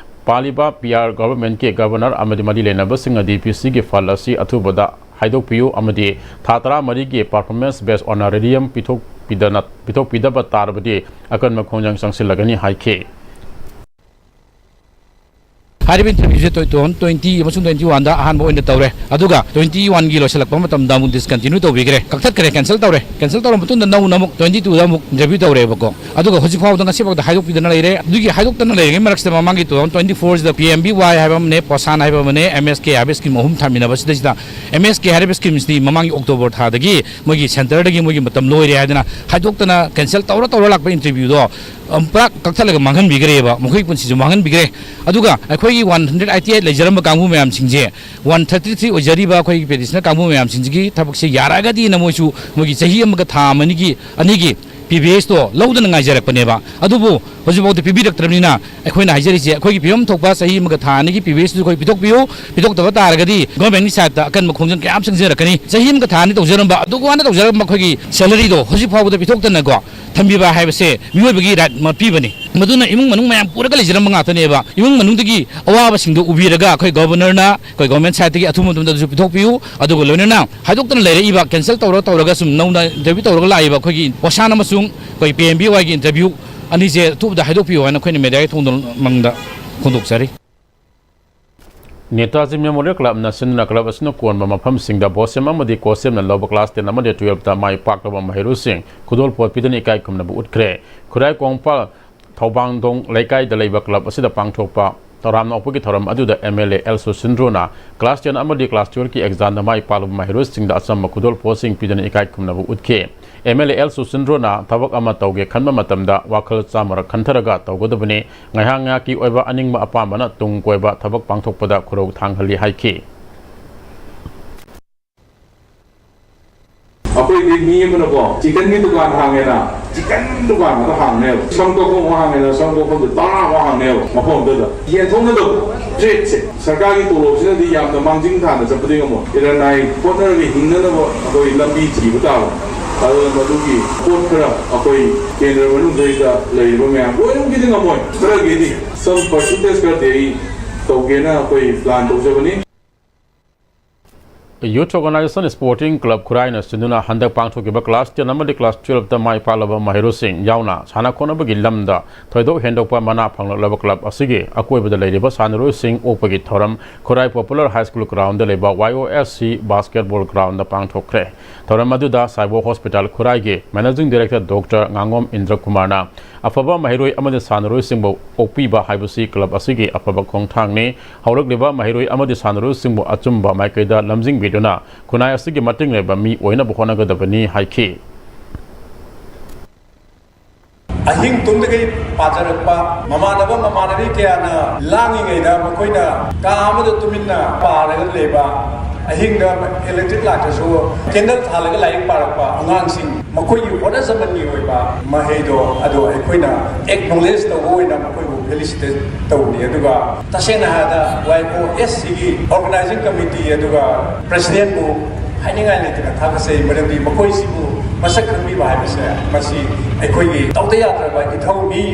ꯄꯥꯜꯂꯤꯕ ꯄꯤ ꯑꯥꯔ ꯒꯚꯔꯟꯃꯦꯟꯠꯀꯤ ꯒꯚꯔꯅꯔ ꯑꯃꯗꯤ ꯃꯔꯤ ꯂꯩꯅꯕꯁꯤꯡꯅ ꯗꯤ ꯄꯤ ꯁꯤꯒꯤ ꯐꯟꯗ ꯑꯁꯤ ꯑꯊꯨꯕꯗ ꯍꯥꯏꯗꯣꯛꯄꯤꯌꯨ ꯑꯃꯗꯤ ꯊꯥ ꯇꯔꯥꯃꯔꯤꯒꯤ performance based honorarium ꯄꯤꯊꯣꯛꯄꯤꯗꯅ, ꯄꯤꯊꯣꯛꯄꯤꯗꯕ ꯇꯥꯔꯕꯗꯤ ꯑꯀꯟꯕ ꯈꯣꯡꯖꯪ ꯆꯪꯁꯤꯜꯂꯒꯅꯤ ꯍꯥꯏꯈꯤ꯫ ꯍꯥꯏꯔꯤꯕ ꯏꯟꯇꯔꯚ꯭ꯌꯨꯁꯦ ꯇꯨ ꯊꯥꯎꯖꯟ ꯇ꯭ꯋꯦꯟꯇꯤ ꯑꯃꯁꯨꯡ ꯇ꯭ꯋꯦꯟꯇꯤ ꯋꯥꯟꯗ ꯑꯍꯥꯟꯕ ꯑꯣꯏꯅ ꯇꯧꯔꯦ, ꯑꯗꯨꯒ ꯇ꯭ꯋꯦꯟꯇꯤ ꯋꯥꯟꯒꯤ ꯂꯣꯏꯁꯤꯜꯂꯛꯄ ꯃꯇꯝꯗ ꯑꯃꯨꯛ ꯗꯤꯁꯀꯟꯇꯤꯅ꯭ꯌꯨ ꯇꯧꯕꯤꯈ꯭ꯔꯦ, ꯀꯛꯊꯠꯈ꯭ꯔꯦ, ꯀꯦꯟꯁꯦꯜ ꯇꯧꯔꯦ꯫ ꯀꯦꯟꯁꯦꯜ ꯇꯧꯔꯕ ꯃꯇꯨꯡꯗ ꯅꯧꯅ ꯑꯃꯨꯛ ꯇ꯭ꯋꯦꯟꯇꯤ ꯇꯨꯗ ꯑꯃꯨꯛ ꯏꯟꯇꯔꯚ꯭ꯌꯨ ꯇꯧꯔꯦꯕꯀꯣ꯫ ꯑꯗꯨꯒ ꯍꯧꯖꯤꯛ ꯐꯥꯎꯕꯗ ꯉꯁꯤ ꯐꯥꯎꯗ ꯍꯥꯏꯗꯣꯛꯄꯤꯗꯅ ꯂꯩꯔꯦ꯫ ꯑꯗꯨꯒꯤ ꯍꯥꯏꯗꯣꯛꯇꯅ ꯂꯩꯔꯤꯉꯩ ꯃꯔꯛꯁꯤꯗ ꯃꯃꯥꯡꯒꯤ ꯇꯨ ꯊꯥꯎꯖꯟ ꯇ꯭ꯋꯦꯟꯇꯤ ꯐꯣꯔꯁꯤꯗ ꯄꯤ ꯑꯦꯝ ꯕꯤ ꯋꯥꯏ ꯍꯥꯏꯕ ꯑꯃꯅꯦ, ꯄꯣꯁꯥꯟ ꯍꯥꯏꯕ ꯑꯃꯅꯦ, ꯑꯦꯝ ꯑꯦꯁ ꯀꯦ ꯍꯥꯏꯕ ꯁ꯭ꯀꯤꯝ ꯑꯍꯨꯝ ꯊꯝꯃꯤꯟꯅꯕꯁꯤꯗꯩꯁꯤꯗ ꯑꯦꯝ ꯑꯦꯁ ꯀꯦ ꯍꯥꯏꯔꯤꯕ ꯁ꯭ꯀꯤꯝꯁꯤꯗꯤ ꯃꯃꯥꯡꯒꯤ ꯑꯣꯛꯇꯣꯕꯔ ꯊꯥꯗꯒꯤ ꯃꯣꯏꯒꯤ ꯁꯦꯟꯇꯔꯗꯒꯤ ꯃꯣꯏꯒꯤ ꯃꯇꯝ ꯂꯣꯏꯔꯦ ꯍꯥꯏꯗꯅ ꯍꯥꯏꯗꯣꯛꯇꯅ ꯀꯦꯟꯁꯦꯜ ꯇꯧꯔ ꯇꯧꯔ ꯂꯥꯛꯄ ꯏꯟꯇꯔꯚ꯭ꯌꯨꯗꯣ, ꯑꯝ, ꯄꯨꯔꯥ ꯀꯛꯊꯠꯂꯒ ꯃꯥꯡꯍꯟꯕꯤꯈ꯭ꯔꯦꯕ, ꯃꯈꯣꯏꯒꯤ ꯄꯨꯟꯁꯤꯁꯨ ꯃꯥꯡꯍꯟꯕꯤꯈ꯭ꯔꯦ꯫ ꯑꯗꯨꯒ ꯑꯩꯈꯣꯏꯒꯤ ꯋꯥꯟ ꯍꯟꯗ꯭ꯔꯦꯠ ꯑꯩꯠꯇꯤ ꯑꯩꯠ ꯂꯩꯖꯔꯝꯕ ꯀꯥꯡꯕꯨ ꯃꯌꯥꯝꯁꯤꯡꯁꯦ, ꯋꯥꯟ ꯊꯥꯔꯇꯤ ꯊ꯭ꯔꯤ ꯑꯣꯏꯖꯔꯤꯕ ꯑꯩꯈꯣꯏꯒꯤ ꯄꯦꯇꯤꯁꯅꯔ ꯀꯥꯡꯕꯨ ꯃꯌꯥꯝꯁꯤꯡꯁꯤꯒꯤ ꯊꯕꯛꯁꯦ ꯌꯥꯔꯛꯑꯒꯗꯤꯅ ꯃꯣꯏꯁꯨ ꯃꯣꯏꯒꯤ ꯆꯍꯤ ꯑꯃꯒ ꯊꯥ ꯑꯃꯅꯤꯒꯤ, ꯑꯅꯤꯒꯤ ꯄꯤ ꯕꯤ ꯑꯦꯁꯇꯣ ꯂꯧꯗꯅ ꯉꯥꯏꯖꯔꯛꯄꯅꯦꯕ꯫ ꯑꯗꯨꯕꯨ ꯍꯧꯖꯤꯛꯐꯥꯎꯗ ꯄꯤꯕꯤꯔꯛꯇ꯭ꯔꯕꯅꯤꯅ ꯑꯩꯈꯣꯏꯅ ꯍꯥꯏꯖꯔꯤꯁꯦ, ꯑꯩꯈꯣꯏꯒꯤ ꯄꯤꯐꯝ ꯊꯣꯛꯄ ꯆꯍꯤ ꯑꯃꯒ ꯊꯥ ꯑꯅꯤꯒꯤ ꯄꯤ ꯕꯤ ꯑꯦꯁꯇꯨꯁꯨ ꯑꯩꯈꯣꯏ ꯄꯤꯊꯣꯛꯄꯤꯌꯨ꯫ ꯄꯤꯊꯣꯛꯇꯕ ꯇꯥꯔꯒꯗꯤ ꯒꯣꯔꯃꯦꯟꯒꯤ ꯁꯥꯏꯠꯇ ꯑꯀꯟꯕ ꯈꯣꯡꯖꯪ ꯀꯌꯥ ꯑꯃ ꯆꯪꯖꯔꯛꯀꯅꯤ꯫ ꯆꯍꯤ ꯑꯃꯒ ꯊꯥ ꯑꯅꯤ ꯇꯧꯖꯔꯝꯕ, ꯑꯗꯨ ꯋꯥꯅ ꯇꯧꯖꯔꯝꯕ ꯑꯩꯈꯣꯏꯒꯤ ꯁꯦꯂꯔꯤꯗꯣ ꯍꯧꯖꯤꯛ ꯐꯥꯎꯕꯗ ꯄꯤꯊꯣꯛꯇꯅꯀꯣ ꯊꯝꯕꯤꯕ ꯍꯥꯏꯕꯁꯦ ꯃꯤꯑꯣꯏꯕꯒꯤ ꯔꯥꯏꯠ ꯄꯤꯕꯅꯤ꯫ ꯃꯗꯨꯅ ꯏꯃꯨꯡ ꯃꯅꯨꯡ ꯃꯌꯥꯝ ꯄꯨꯔꯒ ꯂꯩꯖꯔꯝꯕ ꯉꯥꯛꯇꯅꯦꯕ꯫ ꯏꯃꯨꯡ ꯃꯅꯨꯡꯗꯒꯤ ꯑꯋꯥꯕꯁꯤꯡꯗꯣ ꯎꯕꯤꯔꯒ ꯑꯩꯈꯣꯏ ꯒꯣꯕꯔꯅꯔꯅ ꯑꯩꯈꯣꯏ ꯒꯣꯔꯃꯦꯟ ꯁꯥꯏꯠꯇꯒꯤ ꯑꯊꯨꯕ ꯃꯇꯝꯗ ꯑꯗꯨꯁꯨ ꯄꯤꯊꯣꯛꯄꯤꯌꯨ꯫ ꯑꯗꯨꯒ ꯂꯣꯏꯅꯅ ꯍꯥꯏꯗꯣꯛꯇꯅ ꯂꯩꯔꯛꯏꯕ, ꯀꯦꯟꯁꯦꯜ ꯇꯧꯔ ꯇꯧꯔꯒ ꯁꯨꯝ ꯅꯧꯅ ꯏꯟꯇꯔꯚ꯭ꯌꯨ ꯇꯧꯔꯒ ꯂꯥꯛꯏꯕ ꯑꯩꯈꯣꯏꯒꯤ ꯄꯣꯁꯥꯟ ꯑꯃꯁꯨꯡ ꯑꯩꯈꯣꯏ ꯄꯤ ꯑꯦꯝ ꯕꯤ ꯋꯥꯏꯒꯤ ꯏꯟꯇꯔꯚ꯭ꯌꯨ ꯑꯅꯤꯁꯦ ꯑꯊꯨꯕꯗ ꯍꯥꯏꯗꯣꯛꯄꯤꯌꯨ ꯍꯥꯏꯅ ꯑꯩꯈꯣꯏꯅ ꯃꯦꯗꯤꯌꯥꯒꯤ ꯊꯣꯡꯗ ꯃꯪꯗ ꯐꯣꯡꯗꯣꯛꯆꯔꯤ꯫ ꯅꯦꯇꯥꯖꯤ ꯃꯦꯃꯣꯔꯤꯌꯦꯜ ꯀ꯭ꯂꯕꯅ ꯁꯤꯟꯗꯨꯅ ꯀ꯭ꯂꯕ ꯑꯁꯤꯅ ꯀꯣꯟꯕ ꯃꯐꯝꯁꯤꯡꯗ ꯕꯣꯁꯦꯝ ꯑꯃꯗꯤ ꯀꯣꯁꯦꯝꯅ ꯂꯧꯕ ꯀ꯭ꯂꯥꯁ ꯇꯦꯟ ꯑꯃꯗꯤ ꯇꯨꯌꯦꯜꯞꯇ ꯃꯥꯏ ꯄꯥꯛꯂꯕ ꯃꯍꯩꯔꯣꯏꯁꯤꯡ ꯈꯨꯗꯣꯜꯄꯣꯠ ꯄꯤꯗꯨꯅ ꯏꯀꯥꯏ ꯈꯨꯝꯅꯕ ꯎꯠꯈ꯭ꯔꯦ꯫ ꯈꯨꯔꯥꯏ ꯀꯣꯡꯄꯥꯜ ꯊꯧꯕꯥꯡꯗꯣꯡ ꯂꯩꯀꯥꯏꯗ ꯂꯩꯕ ꯀ꯭ꯂꯕ ꯑꯁꯤꯗ ꯄꯥꯡꯊꯣꯛꯄ ꯇꯔꯥꯝꯅ ꯑꯣꯛꯄꯒꯤ ꯊꯧꯔꯝ ꯑꯗꯨꯗ ꯑꯦꯝ ꯑꯦꯜ ꯑꯦ ꯑꯦꯜ ꯁꯨꯁꯤꯟꯗ꯭ꯔꯣꯅ ꯀ꯭ꯂꯥꯁ ꯇꯦꯟ ꯑꯃꯗꯤ ꯀ꯭ꯂꯥꯁ ꯇꯨꯌꯦꯜꯞꯀꯤ ꯑꯦꯛꯖꯥꯝꯗ ꯃꯥꯏ ꯄꯥꯛꯂꯕ ꯃꯍꯩꯔꯣꯏꯁꯤꯡꯗ ꯑꯆꯝꯕ ꯈꯨꯗꯣꯜꯄꯣꯠꯁꯤꯡ ꯄꯤꯗꯨꯅ ꯏꯀꯥꯏ ꯈꯨꯝꯅꯕ ꯎꯠꯈꯤ꯫ ꯑꯦꯝ ꯑꯦꯜ ꯑꯦ ꯑꯦꯜ ꯁꯨꯁꯤꯟꯗ꯭ꯔꯣꯅ ꯊꯕꯛ ꯑꯃ ꯇꯧꯒꯦ ꯈꯟꯕ ꯃꯇꯝꯗ ꯋꯥꯈꯜ ꯆꯥꯝꯃꯔꯛ ꯈꯟꯊꯔꯒ ꯇꯧꯒꯗꯕꯅꯤ꯫ ꯉꯥꯏꯍꯥꯛ ꯉꯥꯏꯍꯥꯛꯀꯤ ꯑꯣꯏꯕ ꯑꯅꯤꯡꯕ ꯑꯄꯥꯝꯕꯅ ꯇꯨꯡ ꯀꯣꯏꯕ ꯊꯕꯛ ꯄꯥꯡꯊꯣꯛꯄꯗ ꯈꯨꯔꯧ ꯊꯥꯡꯍꯜꯂꯤ ꯍꯥꯏꯈꯤ꯫ ꯑꯩꯈꯣꯏꯗꯤ ꯃꯤ ꯑꯃꯅꯀꯣ ꯆꯤꯀꯟꯒꯤ ꯗꯨꯀꯥꯟ ꯍꯥꯡꯉꯦꯅ, ꯆꯤꯀꯟ ꯗꯨꯀꯥꯟ ꯑꯃ ꯍꯥꯡꯅꯦꯕ, ꯁꯝ ꯀꯛꯐꯝ ꯑꯃ ꯍꯥꯡꯉꯦꯅ, ꯁꯝ ꯀꯛꯐꯝꯗꯨ ꯇꯔꯥ ꯑꯃ ꯍꯥꯡꯅꯦꯕ꯫ ꯃꯐꯝ ꯑꯗꯨꯗ ꯌꯦꯟꯊꯣꯛꯅꯗꯕ ꯇ꯭ꯔꯦꯠꯁꯦ ꯁꯔꯀꯥꯔꯒꯤ ꯇꯣꯂꯣꯞꯁꯤꯅꯗꯤ ꯌꯥꯝꯅ ꯃꯥꯡꯖꯤꯟ ꯊꯥꯅ ꯆꯠꯄꯗꯤ ꯉꯝꯃꯣꯏ꯫ ꯏꯔꯟ ꯅꯥꯏ ꯍꯣꯠꯅꯔꯒ ꯍꯤꯡꯅꯅꯕ ꯑꯩꯈꯣꯏ ꯂꯝꯕꯤ ꯊꯤꯕ ꯇꯥꯕꯅꯤ꯫ ꯑꯗꯨꯅ ꯃꯗꯨꯒꯤ ꯄꯣꯠ ꯈꯔ ꯑꯩꯈꯣꯏ ꯀꯦꯟꯗ꯭ꯔ ꯃꯅꯨꯡꯗꯩꯗ ꯂꯩꯔꯤꯕ ꯃꯌꯥꯝ ꯂꯣꯏꯅꯃꯛꯀꯤꯗꯤ ꯉꯝꯃꯣꯏ, ꯈꯔꯒꯤꯗꯤ some percentage ꯈꯔꯗꯤ ꯑꯩ ꯇꯧꯒꯦꯅ ꯑꯩꯈꯣꯏ ꯄ꯭ꯂꯥꯟ ꯇꯧꯖꯕꯅꯤ꯫ Youth Organization Sporting Club ꯈꯨꯔꯥꯏꯅ ꯁꯤꯟꯗꯨꯅ ꯍꯟꯗꯛ ꯄꯥꯡꯊꯣꯛꯈꯤꯕ class ten ꯑꯃꯗꯤ class twelve ꯇ ꯃꯥꯏ ꯄꯥꯛꯂꯕ ꯃꯍꯩꯔꯣꯏꯁꯤꯡ ꯌꯥꯎꯅ ꯁꯥꯟꯅ ꯈꯣꯠꯅꯕꯒꯤ ꯂꯝꯗ ꯊꯣꯏꯗꯣꯛ ꯍꯦꯟꯗꯣꯛꯄ ꯃꯅꯥ ꯐꯪꯂꯛꯂꯕ club ꯑꯁꯤꯒꯤ ꯑꯀꯣꯏꯕꯗ ꯂꯩꯔꯤꯕ ꯁꯥꯟꯅꯔꯣꯏꯁꯤꯡ ꯑꯣꯛꯄꯒꯤ ꯊꯧꯔꯝ ꯈꯨꯔꯥꯏ Popular High School ground ꯗ ꯂꯩꯕ Y O S C basketball ground ꯗ ꯄꯥꯡꯊꯣꯛꯈ꯭ꯔꯦ꯫ ꯊꯧꯔꯝ ꯑꯗꯨꯗ ꯁꯥꯏꯕꯣ Hospital ꯈꯨꯔꯥꯏꯒꯤ Managing Director Doctor ꯉꯥꯉꯣꯝ ꯏꯟꯗ꯭ꯔ ꯀꯨꯃꯥꯔꯅ ꯑꯐꯕ ꯃꯍꯩꯔꯣꯏ ꯑꯃꯗꯤ ꯁꯥꯟꯅꯔꯣꯏꯁꯤꯡꯕꯨ ꯑꯣꯛꯄꯤꯕ ꯍꯥꯏꯕꯁꯤ club ꯑꯁꯤꯒꯤ ꯑꯐꯕ ꯈꯣꯡꯊꯥꯡꯅꯤ꯫ ꯍꯧꯔꯛꯂꯤꯕ ꯃꯍꯩꯔꯣꯏ ꯑꯃꯗꯤ ꯁꯥꯟꯅꯔꯣꯏꯁꯤꯡꯕꯨ ꯑꯆꯨꯝꯕ ꯃꯥꯏꯀꯩꯗ ꯂꯝꯖꯤꯡꯕꯤꯗꯨꯅ ꯈꯨꯟꯅꯥꯏ ꯑꯁꯤꯒꯤ ꯃꯇꯦꯡ ꯂꯩꯕ ꯃꯤ ꯑꯣꯏꯅꯕ ꯍꯣꯠꯅꯒꯗꯕꯅꯤ ꯍꯥꯏꯈꯤ꯫ ꯑꯍꯤꯡ ꯇꯨꯝꯗꯈꯩ ꯄꯥꯖꯔꯛꯄ ꯃꯃꯥꯟꯅꯕ ꯃꯃꯥꯟꯅꯕꯤ ꯀꯌꯥꯅ ꯂꯥꯡꯉꯤꯉꯩꯗ ꯃꯈꯣꯏꯅ ꯀꯥ ꯑꯃꯗ ꯇꯨꯃꯤꯟꯅ ꯄꯥꯔꯒ ꯂꯩꯕ, ꯑꯍꯤꯡꯗ electric ꯂꯥꯛꯇ꯭ꯔꯁꯨ candle ꯊꯥꯜꯂꯒ ꯂꯥꯏꯔꯤꯛ ꯄꯥꯔꯛꯄ ꯑꯉꯥꯡꯁꯤꯡ, ꯃꯈꯣꯏꯒꯤ ꯍꯣꯠꯅꯖꯃꯟꯒꯤ ꯑꯣꯏꯕ ꯃꯍꯩꯗꯣ ꯑꯗꯣ ꯑꯩꯈꯣꯏꯅ acknowledge ꯇꯧꯕ ꯑꯣꯏꯅ ꯃꯈꯣꯏꯕꯨ felicitate ꯇꯧꯕꯅꯤ꯫ ꯑꯗꯨꯒ ꯇꯁꯦꯡꯅ ꯍꯥꯏꯔꯕꯗ Y O S C ꯒꯤ organizing committee ꯑꯗꯨꯒ president ꯕꯨ ꯍꯥꯏꯅꯤꯡꯉꯥꯏ ꯂꯩꯇꯅ ꯊꯥꯒꯠꯆꯩ꯫ ꯃꯔꯝꯗꯤ ꯃꯈꯣꯏꯁꯤꯕꯨ ꯃꯁꯛ ꯈꯪꯕꯤꯕ ꯍꯥꯏꯕꯁꯦ ꯃꯁꯤ ꯑꯩꯈꯣꯏꯒꯤ ꯇꯧꯗ ꯌꯥꯗ꯭ꯔꯕ ꯏꯊꯧꯅꯤ꯫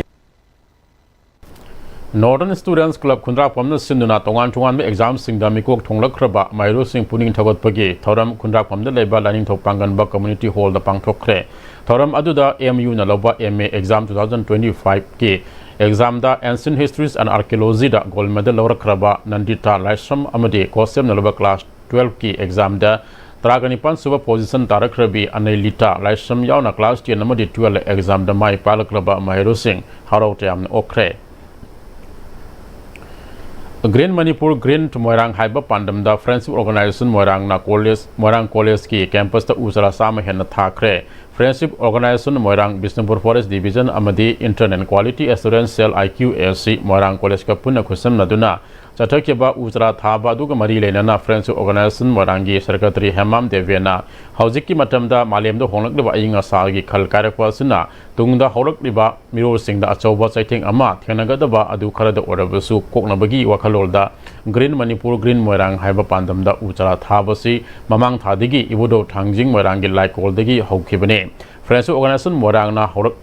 Northern Students Club ꯈꯨꯟꯗ꯭ꯔꯥꯛꯄꯝꯅ ꯁꯤꯟꯗꯨꯅ ꯇꯣꯉꯥꯟ ꯇꯣꯉꯥꯟꯕ exam ꯁꯤꯡꯗ ꯃꯤꯀꯣꯛ ꯊꯣꯡꯂꯛꯈ꯭ꯔꯕ ꯃꯍꯩꯔꯣꯏꯁꯤꯡ ꯄꯨꯛꯅꯤꯡ ꯊꯧꯒꯠꯄꯒꯤ ꯊꯧꯔꯝ ꯈꯨꯟꯗ꯭ꯔꯥꯛꯄꯝꯗ ꯂꯩꯕ ꯂꯥꯏꯅꯤꯡꯊꯧ ꯄꯥꯡꯒꯟꯕ community hall ꯗ ꯄꯥꯡꯊꯣꯛꯈ꯭ꯔꯦ꯫ ꯊꯧꯔꯝ ꯑꯗꯨꯗ M U ꯅ ꯂꯧꯕ M A exam two thousand twenty five ꯀꯤ exam the Ancient Histories and Archaeology the gold medal ꯂꯧꯔꯛꯈ꯭ꯔꯕ ꯅꯟꯗꯤꯇꯥ ꯂꯥꯏꯁ꯭ꯔꯝ ꯑꯃꯗꯤ COHSEB ꯅ ꯂꯧꯕ class twelve ꯀꯤ exam ꯗ ꯇꯔꯥꯒ ꯅꯤꯄꯥꯟ ꯁꯨꯕ position ꯇꯥꯔꯛꯈ꯭ꯔꯕꯤ ꯑꯅꯩꯂꯤꯇꯥ ꯂꯥꯏꯁ꯭ꯔꯝ ꯌꯥꯎꯅ class ten ꯑꯃꯗꯤ twelve exam ꯗ ꯃꯥꯏ ꯄꯥꯛꯂꯛꯂꯕ ꯃꯍꯩꯔꯣꯏꯁꯤꯡ ꯍꯔꯥꯎ ꯇꯌꯥꯝꯅ ꯑꯣꯛꯈ꯭ꯔꯦ꯫ Green Manipur, Green Moirang ꯍꯥꯏꯕ ꯄꯥꯟꯗꯝꯗ Friendship Organization ꯃꯣꯏꯔꯥꯡꯅ college, ꯃꯣꯏꯔꯥꯡ college ꯀꯤ campus ꯇ ꯎ ꯆꯥꯔꯥ ꯆꯥꯝꯃ ꯍꯦꯟꯅ ꯊꯥꯈ꯭ꯔꯦ꯫ Friendship Organization ꯃꯣꯏꯔꯥꯡ, Bishnupur Forest Division ꯑꯃꯗꯤ Internal Quality Assurance Cell, I Q A C, Moirang college ꯀ ꯄꯨꯟꯅ ꯈꯨꯠꯁꯝꯅꯗꯨꯅ ꯆꯠꯊꯈꯤꯕ ꯎ ꯆꯥꯔꯥ ꯊꯥꯕ ꯑꯗꯨꯒ ꯃꯔꯤ ꯂꯩꯅꯅ Friendship Organization ꯃꯣꯏꯔꯥꯡꯒꯤ Secretary ꯍꯦꯃꯥꯝ ꯗꯦꯕꯦꯅ ꯍꯧꯖꯤꯛꯀꯤ ꯃꯇꯝꯗ ꯃꯥꯂꯦꯝꯗ ꯍꯣꯡꯂꯛꯂꯤꯕ ꯑꯏꯪ ꯑꯁꯥꯒꯤ ꯈꯜ ꯀꯥꯏꯔꯛꯄ ꯑꯁꯤꯅ ꯇꯨꯡꯗ ꯍꯧꯔꯛꯂꯤꯕ ꯃꯤꯔꯣꯜꯁꯤꯡꯗ ꯑꯆꯧꯕ ꯆꯩꯊꯦꯡ ꯑꯃ ꯊꯦꯡꯅꯒꯗꯕ ꯑꯗꯨ ꯈꯔꯗ ꯑꯣꯏꯔꯕꯁꯨ ꯀꯣꯛꯅꯕꯒꯤ ꯋꯥꯈꯜꯂꯣꯟꯗ Green Manipur, Green ꯃꯣꯏꯔꯥꯡ ꯍꯥꯏꯕ ꯄꯥꯟꯗꯝꯗ ꯎ ꯆꯥꯔꯥ ꯊꯥꯕꯁꯤ ꯃꯃꯥꯡ ꯊꯥꯗꯒꯤ ꯏꯕꯨꯙꯧ ꯊꯥꯡꯖꯤꯡ ꯃꯣꯏꯔꯥꯡꯒꯤ ꯂꯥꯏꯀꯣꯜꯗꯒꯤ ꯍꯧꯈꯤꯕꯅꯤ꯫ Friendship Organization ꯃꯣꯏꯔꯥꯡꯅ ꯍꯧꯔꯛ-,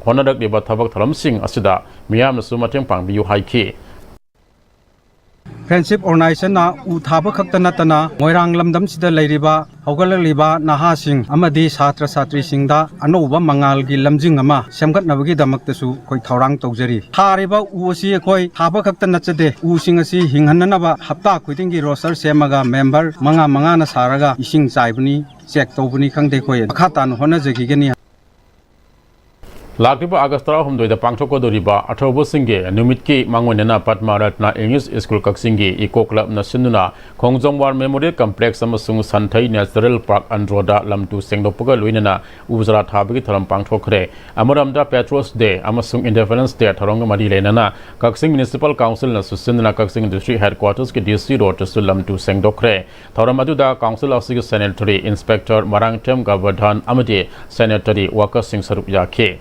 ꯍꯣꯠꯅꯔꯛꯂꯤꯕ ꯊꯕꯛ ꯊꯧꯔꯝꯁꯤꯡ ꯑꯁꯤꯗ ꯃꯤꯌꯥꯝꯅꯁꯨ ꯃꯇꯦꯡ ꯄꯥꯡꯕꯤꯌꯨ ꯍꯥꯏꯈꯤ꯫ Friendship Organizationꯅ ꯎ ꯊꯥꯕ ꯈꯛꯇ ꯅꯠꯇꯅ ꯃꯣꯏꯔꯥꯡ ꯂꯝꯗꯝꯁꯤꯗ ꯂꯩꯔꯤꯕ ꯍꯧꯒꯠꯂꯛꯂꯤꯕ ꯅꯍꯥꯁꯤꯡ ꯑꯃꯗꯤ ꯁꯥꯇ꯭ꯔ ꯁꯥꯇ꯭ꯔꯤꯁꯤꯡꯗ ꯑꯅꯧꯕ ꯃꯉꯥꯜꯒꯤ ꯂꯝꯖꯤꯡ ꯑꯃ ꯁꯦꯝꯒꯠꯅꯕꯒꯤꯗꯃꯛꯇꯁꯨ ꯑꯩꯈꯣꯏ ꯊꯧꯔꯥꯡ ꯇꯧꯖꯔꯤ꯫ ꯊꯥꯔꯤꯕ ꯎ ꯑꯁꯤ ꯑꯩꯈꯣꯏ ꯊꯥꯕ ꯈꯛꯇ ꯅꯠꯆꯗꯦ, ꯎꯁꯤꯡ ꯑꯁꯤ ꯍꯤꯡꯍꯟꯅꯅꯕ ꯍꯞꯇꯥ ꯈꯨꯗꯤꯡꯒꯤ roster ꯁꯦꯝꯃꯒ member ꯃꯉꯥ ꯃꯉꯥꯅ ꯁꯥꯔꯒ ꯏꯁꯤꯡ ꯆꯥꯏꯕꯅꯤ, check ꯇꯧꯕꯅꯤ ꯈꯪꯗꯦ, ꯑꯩꯈꯣꯏ ꯃꯈꯥ ꯇꯥꯅ ꯍꯣꯠꯅꯖꯈꯤꯒꯅꯤ꯫ ꯂꯥꯛꯂꯤꯕ ꯑꯥꯒꯁ ꯇꯔꯥꯍꯨꯝꯗꯣꯏꯗ ꯄꯥꯡꯊꯣꯛꯀꯗꯧꯔꯤꯕ ꯑꯊꯧꯕꯁꯤꯡꯒꯤ ꯅꯨꯃꯤꯠꯀꯤ ꯃꯥꯡꯑꯣꯏꯅꯅ Padma Ratna English School ꯀꯛꯆꯤꯡꯒꯤ Eco Clubꯅ ꯁꯤꯟꯗꯨꯅ ꯈꯣꯡꯖꯣꯝ War Memorial Complex ꯑꯃꯁꯨꯡ ꯁꯟꯊꯩ Natural Park ꯑꯟꯗ꯭ꯔꯣꯗ ꯂꯝ ꯇꯨ ꯁꯦꯡꯗꯣꯛꯄꯒ ꯂꯣꯏꯅꯅ ꯎ ꯆꯥꯔꯥ ꯊꯥꯕꯒꯤ ꯊꯧꯔꯝ ꯄꯥꯡꯊꯣꯛꯈ꯭ꯔꯦ꯫ ꯑꯃꯔꯣꯝꯗ Patriots Day ꯑꯃꯁꯨꯡ Independence Day ꯊꯧꯔꯝꯒ ꯃꯔꯤ ꯂꯩꯅꯅ ꯀꯛꯆꯤꯡ Municipal Councilꯅꯁꯨ ꯁꯤꯟꯗꯨꯅ ꯀꯛꯆꯤꯡ District Headquartersꯀꯤ D C Roadꯇꯁꯨ ꯂꯝ ꯇꯨ ꯁꯦꯡꯗꯣꯛꯈ꯭ꯔꯦ꯫ ꯊꯧꯔꯝ ꯑꯗꯨꯗ council ꯑꯁꯤꯒꯤ Sanitary Inspector ꯃꯔꯥꯡꯊꯦꯝ ꯒꯕꯔꯙꯟ ꯑꯃꯗꯤ sanitary workersꯁꯤꯡ ꯁꯔꯨꯛ ꯌꯥꯈꯤ꯫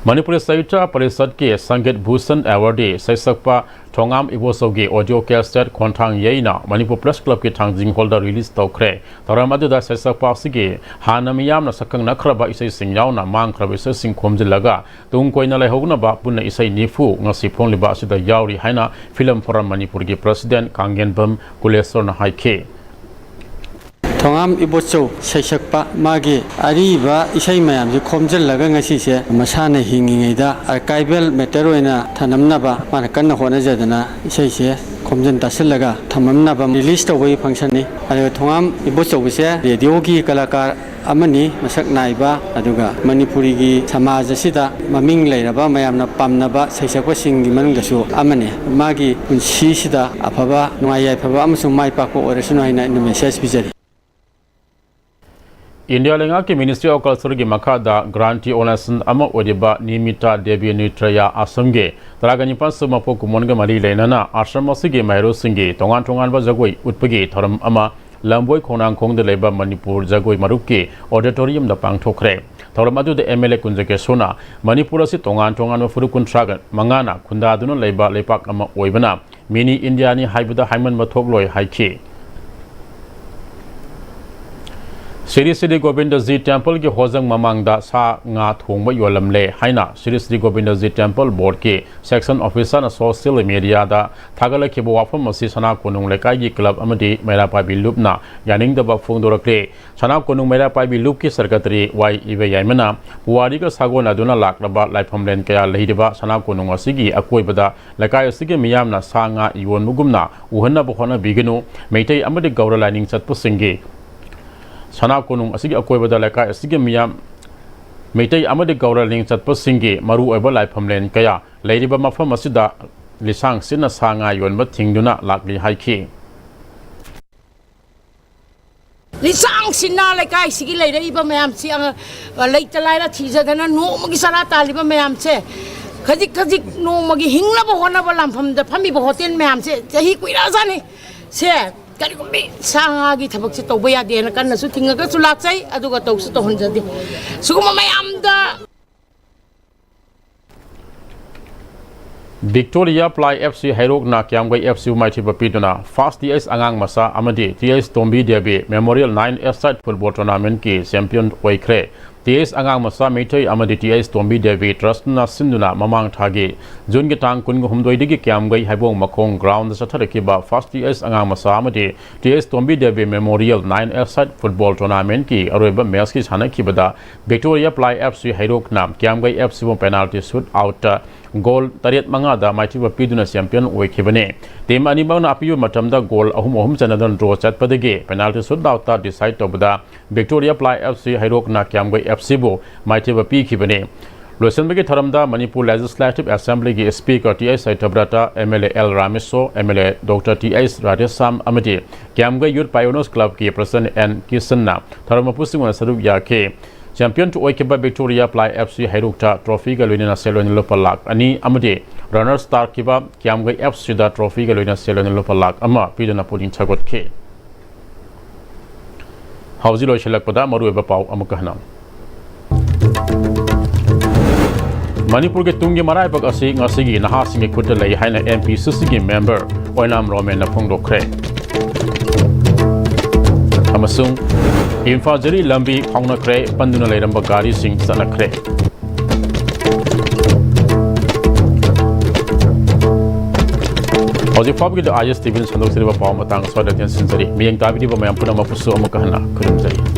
ꯃꯅꯤꯄꯨꯔꯤ ꯁꯥꯍꯤꯇ꯭ꯌ ꯄꯔꯤꯁꯠꯀꯤ ꯁꯪꯒꯤꯠ ꯚꯨꯁꯟ Awardee ꯁꯩꯁꯛꯄ ꯊꯣꯉꯥꯝ ꯏꯕꯣꯆꯧꯒꯤ audio cassette ꯈꯣꯟꯊꯥꯡ ꯌꯩꯅ Manipur Press Clubꯀꯤ ꯊꯥꯡꯖꯤꯡ hallꯗ release ꯇꯧꯈ꯭ꯔꯦ꯫ ꯊꯧꯔꯝ ꯑꯗꯨꯗ ꯁꯩꯁꯛꯄ ꯑꯁꯤꯒꯤ ꯍꯥꯟꯅ ꯃꯤꯌꯥꯝꯅ ꯁꯛꯈꯪꯅꯈ꯭ꯔꯕ ꯏꯁꯩꯁꯤꯡ ꯌꯥꯎꯅ ꯃꯥꯡꯈ꯭ꯔꯕ ꯏꯁꯩꯁꯤꯡ ꯈꯣꯝꯖꯤꯜꯂꯒ ꯇꯨꯡ ꯀꯣꯏꯅ ꯂꯩꯍꯧꯅꯕ ꯄꯨꯟꯅ ꯏꯁꯩ ꯅꯤꯐꯨ ꯉꯁꯤ ꯐꯣꯡꯂꯤꯕ ꯑꯁꯤꯗ ꯌꯥꯎꯔꯤ ꯍꯥꯏꯅ Film Forum ꯃꯅꯤꯄꯨꯔꯒꯤ President ꯀꯥꯡꯒꯦꯟꯕꯝ ꯀꯨꯂꯦꯁꯣꯔꯅ ꯍꯥꯏꯈꯤ꯫ ꯊꯣꯉꯥꯝ ꯏꯕꯣꯆꯧ ꯁꯩꯁꯛꯄ ꯃꯥꯒꯤ ꯑꯔꯤꯕ ꯏꯁꯩ ꯃꯌꯥꯝꯁꯦ ꯈꯣꯝꯖꯤꯜꯂꯒ ꯉꯁꯤꯁꯦ ꯃꯁꯥꯅ ꯍꯤꯡꯉꯤꯉꯩꯗ archival matter ꯑꯣꯏꯅ ꯊꯅꯝꯅꯕ ꯃꯥꯅ ꯀꯟꯅ ꯍꯣꯠꯅꯖꯗꯅ ꯏꯁꯩꯁꯦ ꯈꯣꯝꯖꯤꯟ ꯇꯥꯁꯤꯜꯂꯒ ꯊꯝꯃꯝꯅꯕ release ꯇꯧꯕꯒꯤ functionꯅꯤ꯫ ꯑꯗꯨꯒ ꯊꯣꯉꯥꯝ ꯏꯕꯣꯆꯧꯕꯁꯦ radioꯒꯤ ꯀꯂꯥꯀꯥꯔ ꯑꯃꯅꯤ, ꯃꯁꯛ ꯅꯥꯏꯕ, ꯑꯗꯨꯒ ꯃꯅꯤꯄꯨꯔꯤꯒꯤ ꯁꯃꯥꯖ ꯑꯁꯤꯗ ꯃꯃꯤꯡ ꯂꯩꯔꯕ, ꯃꯌꯥꯝꯅ ꯄꯥꯝꯅꯕ ꯁꯩꯁꯛꯄꯁꯤꯡꯒꯤ ꯃꯅꯨꯡꯗꯁꯨ ꯑꯃꯅꯤ꯫ ꯃꯥꯒꯤ ꯄꯨꯟꯁꯤꯁꯤꯗ ꯑꯐꯕ, ꯅꯨꯡꯉꯥꯏ ꯌꯥꯏꯐꯕ ꯑꯃꯁꯨꯡ ꯃꯥꯏ ꯄꯥꯛꯄ ꯑꯣꯏꯔꯁꯅꯨ ꯍꯥꯏꯅ ꯑꯩꯅ message ꯄꯤꯖꯔꯤ꯫ ꯏꯟꯗꯤꯌꯥ ꯂꯩꯉꯥꯛꯀꯤ Ministry of Cultureꯒꯤ ꯃꯈꯥꯗ grantee organization ꯑꯃ ꯑꯣꯏꯔꯤꯕ ꯅꯤꯃꯤꯇꯥ ꯗꯦꯕꯤ ꯅ꯭ꯌꯨꯇ꯭ꯔꯌꯥ ꯑꯥꯁ꯭ꯔꯝꯒꯤ ꯇꯔꯥꯒ ꯅꯤꯄꯥꯟ ꯁꯨꯕ ꯃꯄꯣꯛ ꯀꯨꯝꯑꯣꯟꯒ ꯃꯔꯤ ꯂꯩꯅꯅ ꯑꯥꯁ꯭ꯔꯝ ꯑꯁꯤꯒꯤ ꯃꯍꯩꯔꯣꯏꯁꯤꯡꯒꯤ ꯇꯣꯉꯥꯟ ꯇꯣꯉꯥꯟꯕ ꯖꯒꯣꯏ ꯎꯠꯄꯒꯤ ꯊꯧꯔꯝ ꯑꯃ ꯂꯝꯕꯣꯏ ꯈꯣꯡꯅꯥꯡꯈꯣꯡꯗ ꯂꯩꯕ ꯃꯅꯤꯄꯨꯔ ꯖꯒꯣꯏ ꯃꯔꯨꯞꯀꯤ auditoriumꯗ ꯄꯥꯡꯊꯣꯛꯈ꯭ꯔꯦ꯫ ꯊꯧꯔꯝ ꯑꯗꯨꯗ MLA ꯀꯨꯟꯖ ꯀꯦꯁꯣꯅ ꯃꯅꯤꯄꯨꯔ ꯑꯁꯤ ꯇꯣꯉꯥꯟ ꯇꯣꯉꯥꯟꯕ ꯐꯨꯔꯨꯞ ꯀꯨꯟꯊ꯭ꯔꯥꯒ ꯃꯉꯥꯅ ꯈꯨꯟꯗꯥꯗꯨꯅ ꯂꯩꯕ ꯂꯩꯄꯥꯛ ꯑꯃ ꯑꯣꯏꯕꯅ ꯃꯤꯅꯤ ꯏꯟꯗꯤꯌꯥꯅꯤ ꯍꯥꯏꯕꯗ ꯍꯥꯏꯃꯟꯕ ꯊꯣꯛꯂꯣꯏ ꯍꯥꯏꯈꯤ꯫ ꯁ꯭ꯔꯤ ꯁ꯭ꯔꯤ ꯒꯣꯕꯤꯟꯗꯖꯤ Templeꯒꯤ ꯍꯣꯖꯪ ꯃꯃꯥꯡꯗ ꯁꯥ ꯉꯥ ꯊꯣꯡꯕ ꯌꯣꯜꯂꯝꯂꯦ ꯍꯥꯏꯅ Shri Shri Govindaji Temple Boardꯀꯤ section officerꯅ social mediaꯗ ꯊꯥꯒꯠꯂꯛꯈꯤꯕ ꯋꯥꯐꯝ ꯑꯁꯤ ꯁꯅꯥ ꯀꯣꯅꯨꯡ ꯂꯩꯀꯥꯏꯒꯤ club ꯑꯃꯗꯤ ꯃꯩꯔꯥ ꯄꯥꯏꯕꯤ ꯂꯨꯞꯅ ꯌꯥꯅꯤꯡꯗꯕ ꯐꯣꯡꯗꯣꯔꯛꯂꯦ꯫ ꯁꯅꯥ ꯀꯣꯅꯨꯡ ꯃꯩꯔꯥ ꯄꯥꯏꯕꯤ ꯂꯨꯞꯀꯤ secretary ꯋꯥꯏ ꯏꯕ ꯌꯥꯏꯃꯅ ꯄꯨꯋꯥꯔꯤꯒ ꯁꯥꯒꯣꯟꯅꯗꯨꯅ ꯂꯥꯛꯂꯕ ꯂꯥꯏꯐꯝꯂꯦꯟ ꯀꯌꯥ ꯂꯩꯔꯤꯕ ꯁꯅꯥ ꯀꯣꯅꯨꯡ ꯑꯁꯤꯒꯤ ꯑꯀꯣꯏꯕꯗ ꯂꯩꯀꯥꯏ ꯑꯁꯤꯒꯤ ꯃꯤꯌꯥꯝꯅ ꯁꯥ ꯉꯥ ꯌꯣꯟꯕꯒꯨꯝꯅ ꯎꯍꯟꯅꯕ ꯍꯣꯠꯅꯕꯤꯒꯅꯨ꯫ ꯃꯩꯇꯩ ꯑꯃꯗꯤ ꯒꯧꯔ ꯂꯥꯏꯅꯤꯡ ꯆꯠꯄꯁꯤꯡꯒꯤ ꯁꯅꯥ ꯀꯣꯅꯨꯡ ꯑꯁꯤꯒꯤ ꯑꯀꯣꯏꯕꯗ ꯂꯩꯀꯥꯏ ꯑꯁꯤꯒꯤ ꯃꯤꯌꯥꯝ, ꯃꯩꯇꯩ ꯑꯃꯗꯤ ꯒꯧꯔ ꯂꯥꯏꯅꯤꯡ ꯆꯠꯄꯁꯤꯡꯒꯤ ꯃꯔꯨꯑꯣꯏꯕ ꯂꯥꯏꯐꯝꯂꯦꯟ ꯀꯌꯥ ꯂꯩꯔꯤꯕ ꯃꯐꯝ ꯑꯁꯤꯗ ꯂꯤꯁꯥꯡ ꯁꯤꯠꯅ ꯁꯥ ꯉꯥ ꯌꯣꯟꯕ ꯊꯤꯡꯗꯨꯅ ꯂꯥꯛꯂꯤ ꯍꯥꯏꯈꯤ꯫ ꯂꯤꯁꯥꯡ ꯁꯤꯠꯅ ꯂꯩꯀꯥꯏꯁꯤꯒꯤ ꯂꯩꯔꯛꯏꯕ ꯃꯌꯥꯝꯁꯤ, ꯑ, ꯂꯩꯇ ꯂꯥꯏꯔ ꯊꯤꯖꯗꯅ ꯅꯣꯡꯃꯒꯤ ꯆꯔꯥ ꯇꯥꯜꯂꯤꯕ ꯃꯌꯥꯝꯁꯦ, ꯈꯖꯤꯛ ꯈꯖꯤꯛ ꯅꯣꯡꯃꯒꯤ ꯍꯤꯡꯅꯕ ꯍꯣꯠꯅꯕ ꯂꯥꯟꯐꯝꯗ ꯐꯝꯃꯤꯕ ꯍꯣꯇꯦꯜ ꯃꯌꯥꯝꯁꯦ ꯆꯍꯤ ꯀꯨꯏꯔꯛꯑꯖꯥꯠꯅꯤ꯫ ꯁꯦ, ꯀꯔꯤꯒꯨꯝꯕꯤ ꯁꯥ ꯉꯥꯒꯤ ꯊꯕꯛꯁꯦ ꯇꯧꯕ ꯌꯥꯗꯦꯅ ꯀꯟꯅꯁꯨ ꯊꯤꯡꯉꯒꯁꯨ ꯂꯥꯛꯆꯩ, ꯑꯗꯨꯒ ꯇꯧꯁꯨ ꯇꯧꯍꯟꯖꯗꯦ꯫ ꯁꯤꯒꯨꯝꯕ ꯃꯌꯥꯝꯗ Victoria Ply FC ꯍꯩꯔꯣꯛꯅ ꯀ꯭ꯌꯥꯝꯒꯩ FCꯕꯨ ꯃꯥꯏꯊꯤꯕ ꯄꯤꯗꯨꯅ First th ꯑꯉꯥꯡ ꯃꯆꯥ ꯑꯃꯗꯤ th ꯇꯣꯝꯕꯤ Devi Memorial nine-a-side football tournamentꯀꯤ champion ꯑꯣꯏꯈ꯭ꯔꯦ꯫ Th ꯑꯉꯥꯡ ꯃꯆꯥ ꯃꯩꯇꯩ ꯑꯃꯗꯤ th ꯇꯣꯝꯕꯤ ꯗꯦꯕꯤ trustꯅ ꯁꯤꯟꯗꯨꯅ ꯃꯃꯥꯡ ꯊꯥꯒꯤ ꯖꯨꯟꯒꯤ ꯇꯥꯡ ꯀꯨꯟꯒ ꯍꯨꯝꯗꯣꯏꯗꯒꯤ ꯀ꯭ꯌꯥꯝꯒꯩ ꯍꯩꯕꯣꯡ ꯃꯈꯣꯡ groundꯗ ꯆꯠꯊꯔꯛꯈꯤꯕ First th ꯑꯉꯥꯡ ꯃꯆꯥ ꯑꯃꯗꯤ th ꯇꯣꯝꯕꯤ ꯗꯦꯕꯤ Memorial nine-a-side football tournamentꯀꯤ ꯑꯔꯣꯏꯕ matchꯀꯤ ꯁꯥꯟꯅꯈꯤꯕꯗ Victoria Ply FC ꯍꯩꯔꯣꯛꯅ ꯀ꯭ꯌꯥꯝꯒꯩ FCꯕꯨ penalty shoot outꯇ goal ꯇꯔꯦꯠ ꯃꯉꯥꯗ ꯃꯥꯏꯊꯤꯕ ꯄꯤꯗꯨꯅ champion ꯑꯣꯏꯈꯤꯕꯅꯤ꯫ Team ꯑꯅꯤꯃꯛꯅ ꯑꯄꯤꯕ ꯃꯇꯝꯗ goal ꯑꯍꯨꯝ ꯑꯍꯨꯝ ꯆꯟꯅꯗꯨꯅ draw ꯆꯠꯄꯗꯒꯤ penalty shoot outꯇ decide ꯇꯧꯕꯗ Victoria Ply FC ꯍꯩꯔꯣꯛꯅ ꯀ꯭ꯌꯥꯝꯒꯩ FCꯕꯨ ꯃꯥꯏꯊꯤꯕ ꯄꯤꯈꯤꯕꯅꯤ꯫ ꯂꯣꯏꯁꯤꯟꯕꯒꯤ ꯊꯧꯔꯝꯗ ꯃꯅꯤꯄꯨꯔ Legislative Assemblyꯒꯤ Speaker T H Satyabrata, MLA L Ramesho, MLA Doctor T H Radheshyam ꯑꯃꯗꯤ ꯀ꯭ꯌꯥꯝꯒꯩ Youth Pioneers Clubꯀꯤ President ꯑꯦꯟ ꯀꯤꯁꯟꯅ ꯊꯧꯔꯝ ꯃꯄꯨꯁꯤꯡ ꯑꯣꯏꯅ ꯁꯔꯨꯛ ꯌꯥꯈꯤ꯫ Champion ꯑꯣꯏꯈꯤꯕ Victoria Ply F C ꯍꯩꯔꯣꯛꯇ trophyꯒ ꯂꯣꯏꯅꯅ ꯁꯦꯜ ꯑꯣꯏꯅ ꯂꯨꯄꯥ ꯂꯥꯈ ꯑꯅꯤ ꯑꯃꯗꯤ runners ꯇꯥꯈꯤꯕ ꯀ꯭ꯌꯥꯝꯒꯩ F Cꯗ trophyꯒ ꯂꯣꯏꯅꯅ ꯁꯦꯜ ꯑꯣꯏꯅ ꯂꯨꯄꯥ ꯂꯥꯈ ꯑꯃ ꯄꯤꯗꯨꯅ ꯄꯨꯛꯅꯤꯡ ꯊꯧꯒꯠꯈꯤ꯫ ꯍꯧꯖꯤꯛ ꯂꯣꯏꯁꯤꯜꯂꯛꯄꯗ ꯃꯔꯨꯑꯣꯏꯕ ꯄꯥꯎ ꯑꯃꯨꯛꯀ ꯍꯟꯅ꯫ ꯃꯅꯤꯄꯨꯔꯒꯤ ꯇꯨꯡꯒꯤ ꯃꯔꯥꯏꯕꯛ ꯑꯁꯤ ꯉꯁꯤꯒꯤ ꯅꯍꯥꯁꯤꯡꯒꯤ ꯈꯨꯠꯇ ꯂꯩ ꯍꯥꯏꯅ ꯑꯦꯝ ꯄꯤ ꯁꯤ ꯁꯤꯒꯤ member ꯑꯣꯏꯅꯥꯝ ꯔꯣꯃꯦꯟꯅ ꯐꯣꯡꯗꯣꯛꯈ꯭ꯔꯦ꯫ ꯑꯃꯁꯨꯡ ꯏꯝꯐꯥꯜ ꯖꯤꯔꯤ ꯂꯝꯕꯤ ꯐꯥꯎꯅꯈ꯭ꯔꯦ, ꯄꯟꯗꯨꯅ ꯂꯩꯔꯝꯕ ꯒꯥꯔꯤꯁꯤꯡ ꯆꯠꯅꯈ꯭ꯔꯦ꯫ ꯍꯧꯖꯤꯛ ꯐꯥꯎꯕꯒꯤꯗꯤ ꯑꯥꯏ ꯑꯦꯁ ꯇꯤ ꯚꯤꯅ ꯁꯟꯗꯣꯛꯆꯔꯤꯕ ꯄꯥꯎ ꯃꯇꯥꯡ ꯑꯁ꯭ꯋꯥꯏꯗ ꯇꯦꯟꯁꯤꯟꯖꯔꯤ꯫ ꯃꯤꯠꯌꯦꯡ ꯇꯥꯕꯤꯔꯤꯕ ꯃꯌꯥꯝ ꯄꯨꯝꯅꯃꯛꯄꯨꯁꯨ ꯑꯃꯨꯛꯀ ꯍꯟꯅ ꯈꯨꯔꯨꯝꯖꯔꯤ꯫